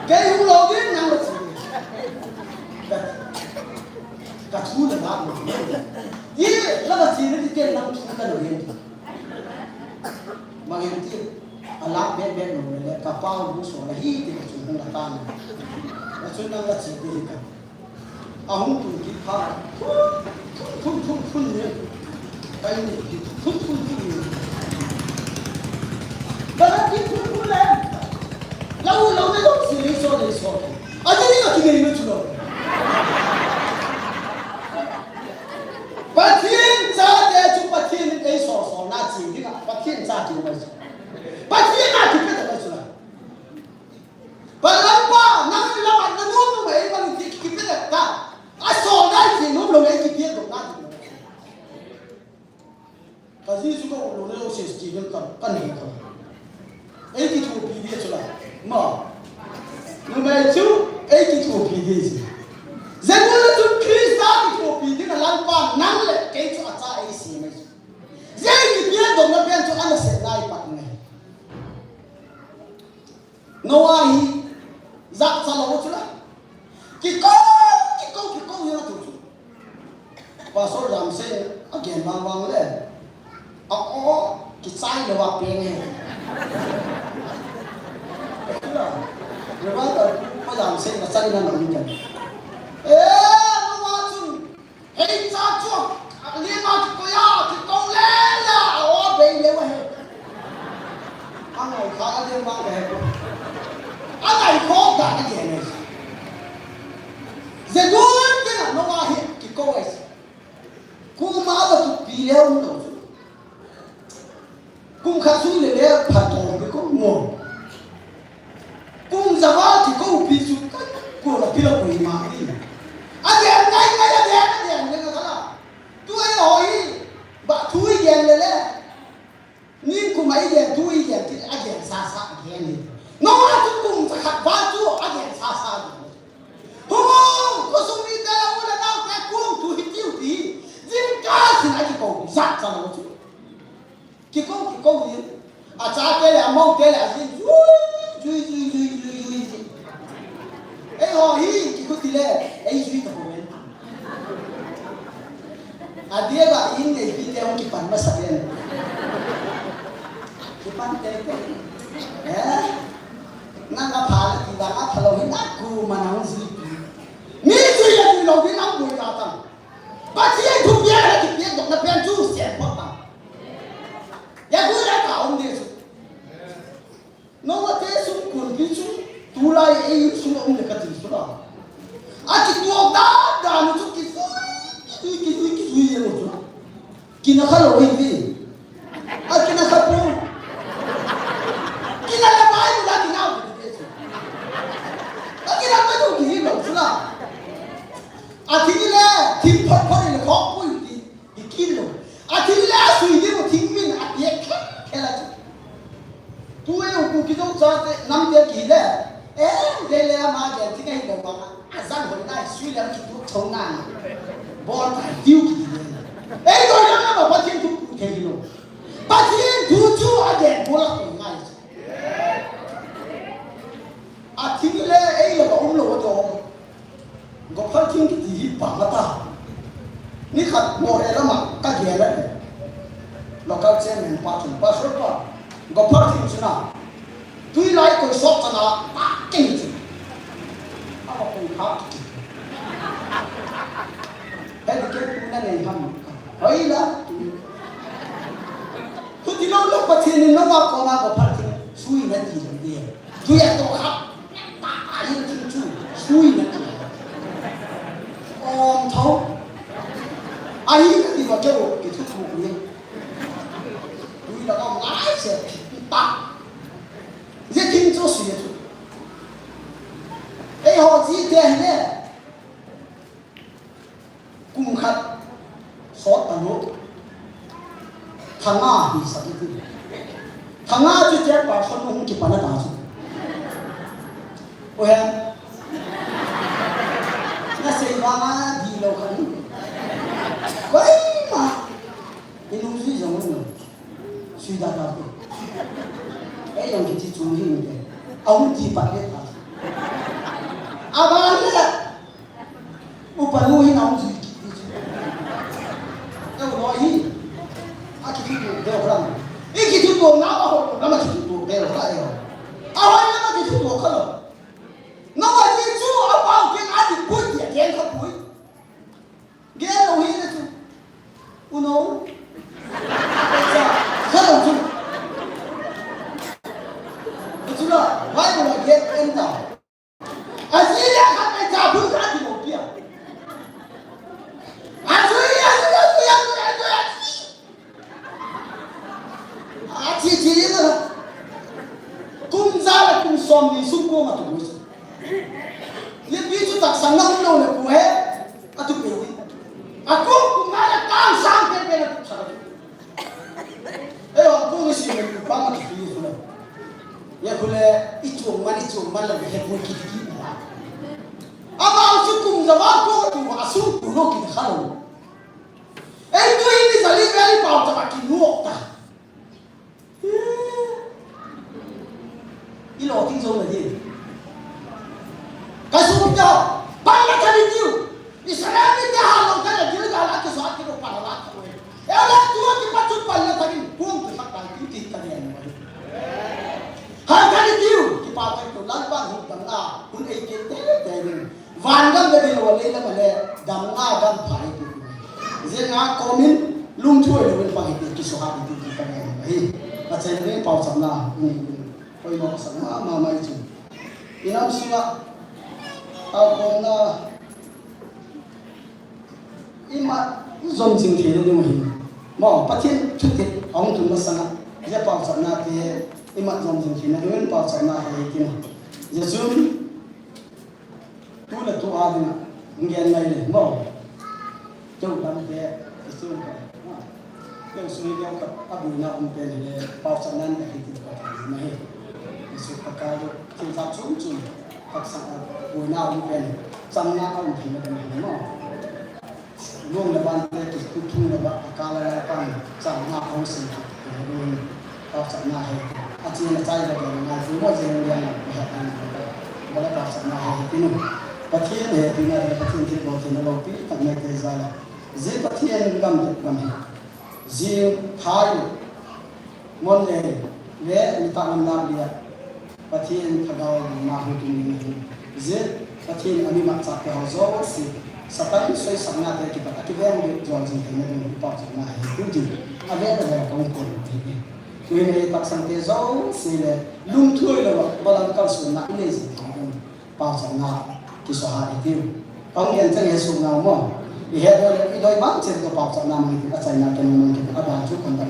Kei hung lou ding nang la che. Ka, ka thu la la mo. Ye, la la che na ti ken nang thu ka lou yen. Ma ngen ti. A la be be no le ka pa lu so la hi ti ka chu hung la ta na. La chu nang la che ti ka. A hung tun kit phat. Phun, phun, phun, phun, phun, ni. Ka in ni, phun, phun, phun, ni. Ka la kit phun, phun le. Lou, lou, lou, si, lei so, lei so. A ni ni ka ki nei me chu lo. Pathen chate chu Pathen in ei so so na chi ding a, Pathen cha chi mai chu. Pathen a kipe ta mai chu la. Palampa, nang lam a na nom nom ei bang ti kipe ta. A so dai ti nom lo ei kipe to na ti. Ka Jesu ka lo ne lo se ti ka, ka ni ka. Ei kithopi di chu la. Ma. Numei chu, ei kithopi di si. Jeng gual a chun Christa kithopi ding a Lalpa nang le kei chu a cha ei si mai. Jeng kipe to na pen chu ana se lai pat ngai. Noah hi jachat lou chu la. Kikou, kikou, kikou jeng a tu chu. Pastor Jamseng a gen vang vang le. A o, kichai lou a peng e. Chu la. Revival pa Jamseng a chai na na mi kan. Eh, Noah chu. Hei cha chu, a lian a kikoi a, kikou le le, a o bei le wa he. A ngai kha a lian vang le he. A ngai kho da a lian le. Jeng gual te na Noah hi kikou e. Kuma ba tu pi le um no. Kum khat sung le le phat tong kikou mo. Kum javal kikou pi chu ka ko la pi la ko ma ni. A gen ngai ngai a gen a gen le ka la. Tu ai ho hi. Ba tu i gen le le. Ni kum ai gen tu i gen ti a gen sa sa a gen ni. Noah chu kum sa khat ba chu a gen sa sa ni. Hu mo, ko sung ni te la u le nau te kum tu hi tiu ti. Jingkah sin a kikou jachat lou chu. Kikou, kikou in. A chate le, a moute le, a jin jui, jui, jui. Eiho hi, kikou ti le, ei jui ta bou in. A dia ba in nei pi te hung kipan masa le. Kipan te te. Eh? Nang a pha le ti da a pha lou hin a kuaman a hung jui pi. Mi jui a jui lou ding nang boi da tang. Pathen thupiak le kipiak dohna pen chu sen phot ta. Ya gu ya ka um de chu. Noah te sung kun pi chu tu lai ei insung a um le kati chu la. Akituak dan dan u chu kijui, kijui, kijui, kijui jeng u chu la. Kina kha lou ahi ve. Akina kha poi. Kina le bai la kina u ti ve chu. Akina kha lou kihi lou chu la. Athing le, thing phot phot le khok pui ti. Ikilo. Athing le asui ding u thing min apiak khel khel a chu. Tu e u Kuki Zo chate nam te kile. Eh, le le ama gen thing ahi lo ba. Azan hoi nai sui le kitu chong nai. Bol tai tiu kile. Ei, doi lam na ba Pathen thu pu thei lo. Pathen thu chu agen bol a ko ngai. Athing le ei le ba um lo to. Gophal thing kiti hi pang a ta. Ni khat Moreh lama ka gel a. Local chairman pa chun, "Pastor pa, Gophal thing chu na. Tui lai koi sot chana pa keng chu." A ba koi kha. He di ke tu na nei ham. Hoi la. Khuti lo lo Pathen in nangma koma Gophal thing sui na ti lo de. Tui a to kha. Ta ta yin thing chu. Sui na ti. Om tho. Ahi ka ti ba ke o, ke thu thu ni. Tui la ka ngai se ta. Ye thing chu sui a chu. Ei ho ji te ne. Kum khat sot ta lou. Thanga hi sa ti. Thanga chu chairperson hung kipan a ta chu. O he. Na sei vang a di lo khan. Koima. Inung sui jong no. Sui da da ko. Ei jong kiti chu hi ni te. A hung ti pat le ta. A ba le. Upa nu hi nang ji ki ji. Ka u lo hi. A ki ki de ho lam. I ki tu to na ba ho lam ki tu to de ho la e ho. A ho na ba ki tu to ka lo. Na ba ji chu a ba ki a ti pu ti ke ka pu. Ge lo hi na chu. U no. Ka lo chu. Chu la, Bible a ge en da. Aji le khat mai cha phun kha ti mo pia. Aji, aji, aji, aji, aji, aji. Aji, aji, aji. Kum ja le kum som ni sung ko ma tu mo. Ye pi chu tak sang na um lo le ko he. A tu pe ni. A kum kum na le tang sang pe pe na tu sa. Ei, a kong si me pa ma ki tu le. Ya kule, i chuang man, i chuang man la he ko ki ki. Ama u chu kum ja ba ko tu a su tu lo ki kha lo. Ei, tu hi ni jali ve i pau ta ki nuok ta. I lo ting zo na di. Ka su pi ta, pan la ta ni tiu. Israel mite halou tah le Gilgal a kisot a kido pan a la kha uve. Ei le tua kipat chun pan le tah in kong kisat tai tiu ti ka gen uve. Hal kha ni tiu, kipa kha tiu, Lalpa hung damna, hun ei kei te te ding. Van gam le ding uva lei lam a le, damna gam pha ei tiu. Jeng a komin, lungthoi louvin pang ei tiu, kisuhat ei tiu ti ka gen uve. Ka chen le pau chapna, un, un. Poimo ka sak ma, ma, ma i chu. I nam sunga, tao kong na, i mat jom jing thei na ding u hin. Mo, Pathen thutep, a hung tun masanga, je pau chapna te, i mat jom jing thei na ding u hin pau chapna he, he tina. Je chun, tu le tu a dinga, hung gen nai le, mo. Keu lam te, i sun ka. Keu sui keu khat, a buina um pen le, pau chapna ka hi ti ka ta na hi. Jesu ka ka lo, thil khat chum chum, ka sa a buina um pen, chang na um thei na ka ni mo. Lung le ban te, ki ku thung le ba, ka la la pan, chang na um sin ka ni. Pau chapna he. A chi na chai le ba na, tu mo je le na, he na. Ba la pau chapna he, ti nu. Pathen he, ti na, Pathen thilbol thei na lo pi, tak me te ja la. Ji Pathen gam te gam hi. Ji thai mon le le ni ta nam na bia. Pathen thagau ma hu tu ni hi. Ji Pathen ami ma cha te ho jo si. Satan soi sakna te ki pa ki veng de jo ji te na ni pa cha na hi tu ji. A ve ta ve kong kong ti. Tui nei taksang te jo si le lungthoi lo ba lam kal sun na i nei ji. Pauchapna kisuha hitiu. Kahung gen chang hi suhnau mo. Ihet lou le, idei man chen ko pauchapna mang hitiu, achaina ken mang hitiu, aban chu kon ta.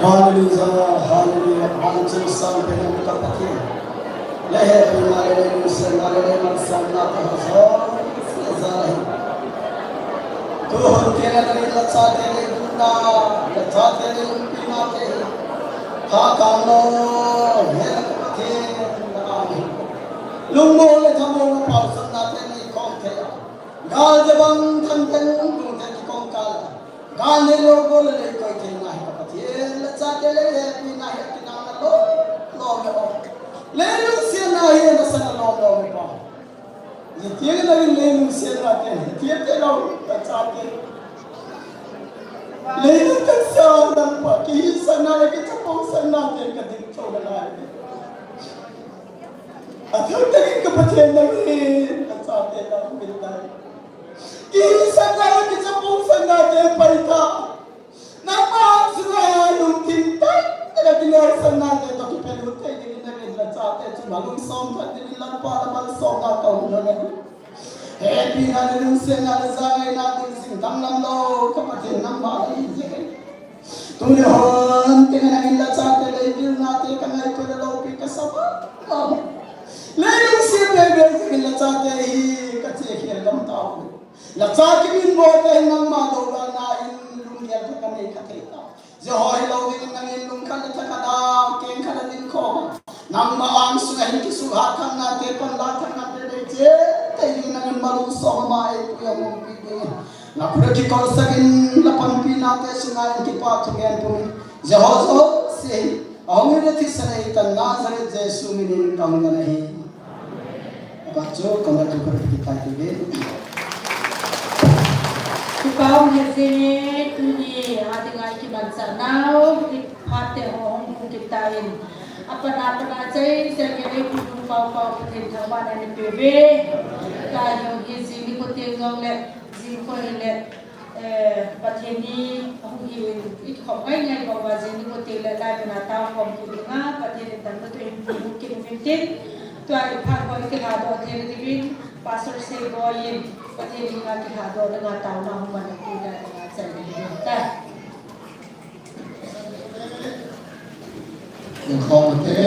Hallelujah, hallelujah. Hallelujah. Sang pena ka Pathen. Le hepina le, le lungsetna le, le matsahna kaho jouse jal ahi. Tuhun kile nalin lachate le lungna, lachate le lungpina te hi. Hakam lou, he ka Pathen, na ahi. Lungmong le thamong na pauchapna te nei khom thei a. Gal jabang thangteng lungteng kikong kal a. Ka neilou bol le leikoi theina hi ka Pathen, lachate lei hepina hi kinahna lom lom e o. Lei lungsetna hi nasatna lom lom e o. Hiti nangin lei lungsetna te, hiti te lou, lachate. Lei lungsetna pa, kihisahna le kichapousahna te ka ding chou nalai. Athangtah in ka Pathen nangin, lachate nangin tai. Kihisahna le kichapousahna te paita. Nangma sunga lungthim tah tah a kineosahna te toh kipelut thei dingin nangin lachate chunga lungsom phat dingin Lalpa na malsomna kahin nei. Hepina le lungsetna le jangaina ding jing danglam lou ka Pathen nangma ahi jeh in. Tuni hon tenga nangin lachate leivilna te ka ngaito le loupi kasa mama. Lei lungset bebe jingin lachate hi kache khel gam tauve. Lacha kiminvo te nangma douna in lunggel tah kanei kha thei tai. Jehovah hilou dingin nangin lungkhat le thakhat a, kengkhat a dinkhom. Nangma angsunga hin kisuhhat thakna te, panlah thakna te nei cheh tei dingin nangin malung soma eipui a umpi dingin. Nakhut a kikolsah in, napanpina te sunga hin kipathu ngen pumin. Jehovah jouse hi, ahung in le thisan a eitan Nazareth Jesu minin kahung in ahi. Apat chu, kong a tu kong a tu kitai tu ve. Kipa um hijing e, tuni a dinga i kimanchah nau, i phat te ho hung hung kitai in. Apat a pat a chai, chai nge ei pu pu pau pau Pathen thangvahna nei peh uve. Ka hung hijing nikho teng jong le, jing kho hile, Eh, Pathen ni ahung hi in, i khom ngai ngai bou va jing nikho teng le lai mun a tao khom kit dinga, Pathen in damna toh hin pu kit uvin tin. Tua i phat bou i kilhadoh thei na diuvin, Pastor Seiboi in, Pathen ni nga kilhadoh na nga taona hung man na ti da na chai na diuvin ta. Khom te.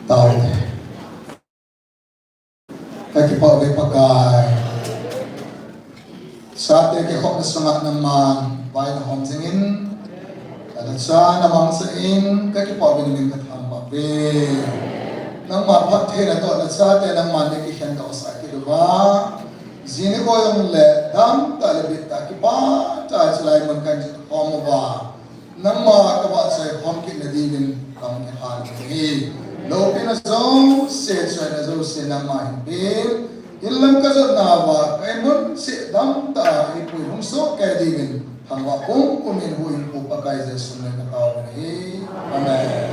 Tao te. Ka kipah uve Pakai. Chate kikhopna sunga nangman vai nahom jingin, ka lhacha namangcha in, ka kipah uve, namin ka thangvah uve. Nangma phattheina toh lhachate nangman nei kikhen dohsah kit uva. Jing nikho jong le damtah le bittah kipah tah a chulai mun kahin khom uva. Nangma ka vahchoi khom kit na diuvin kahung kihal uve. Loupina jouse, choina jouse nangma hin pe. Inlam ka jotna uva, ka inmun cheh damtah a eipui hung soh kei diuvin, thangvah pumpum in huhhingpu Pakai Jesu min in ka tao uve. Amen.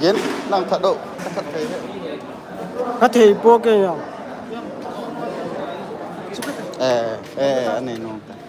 Gen, nang that do, ka that thei he. Ka thei po ke ya. Eh, eh, anei nung ta.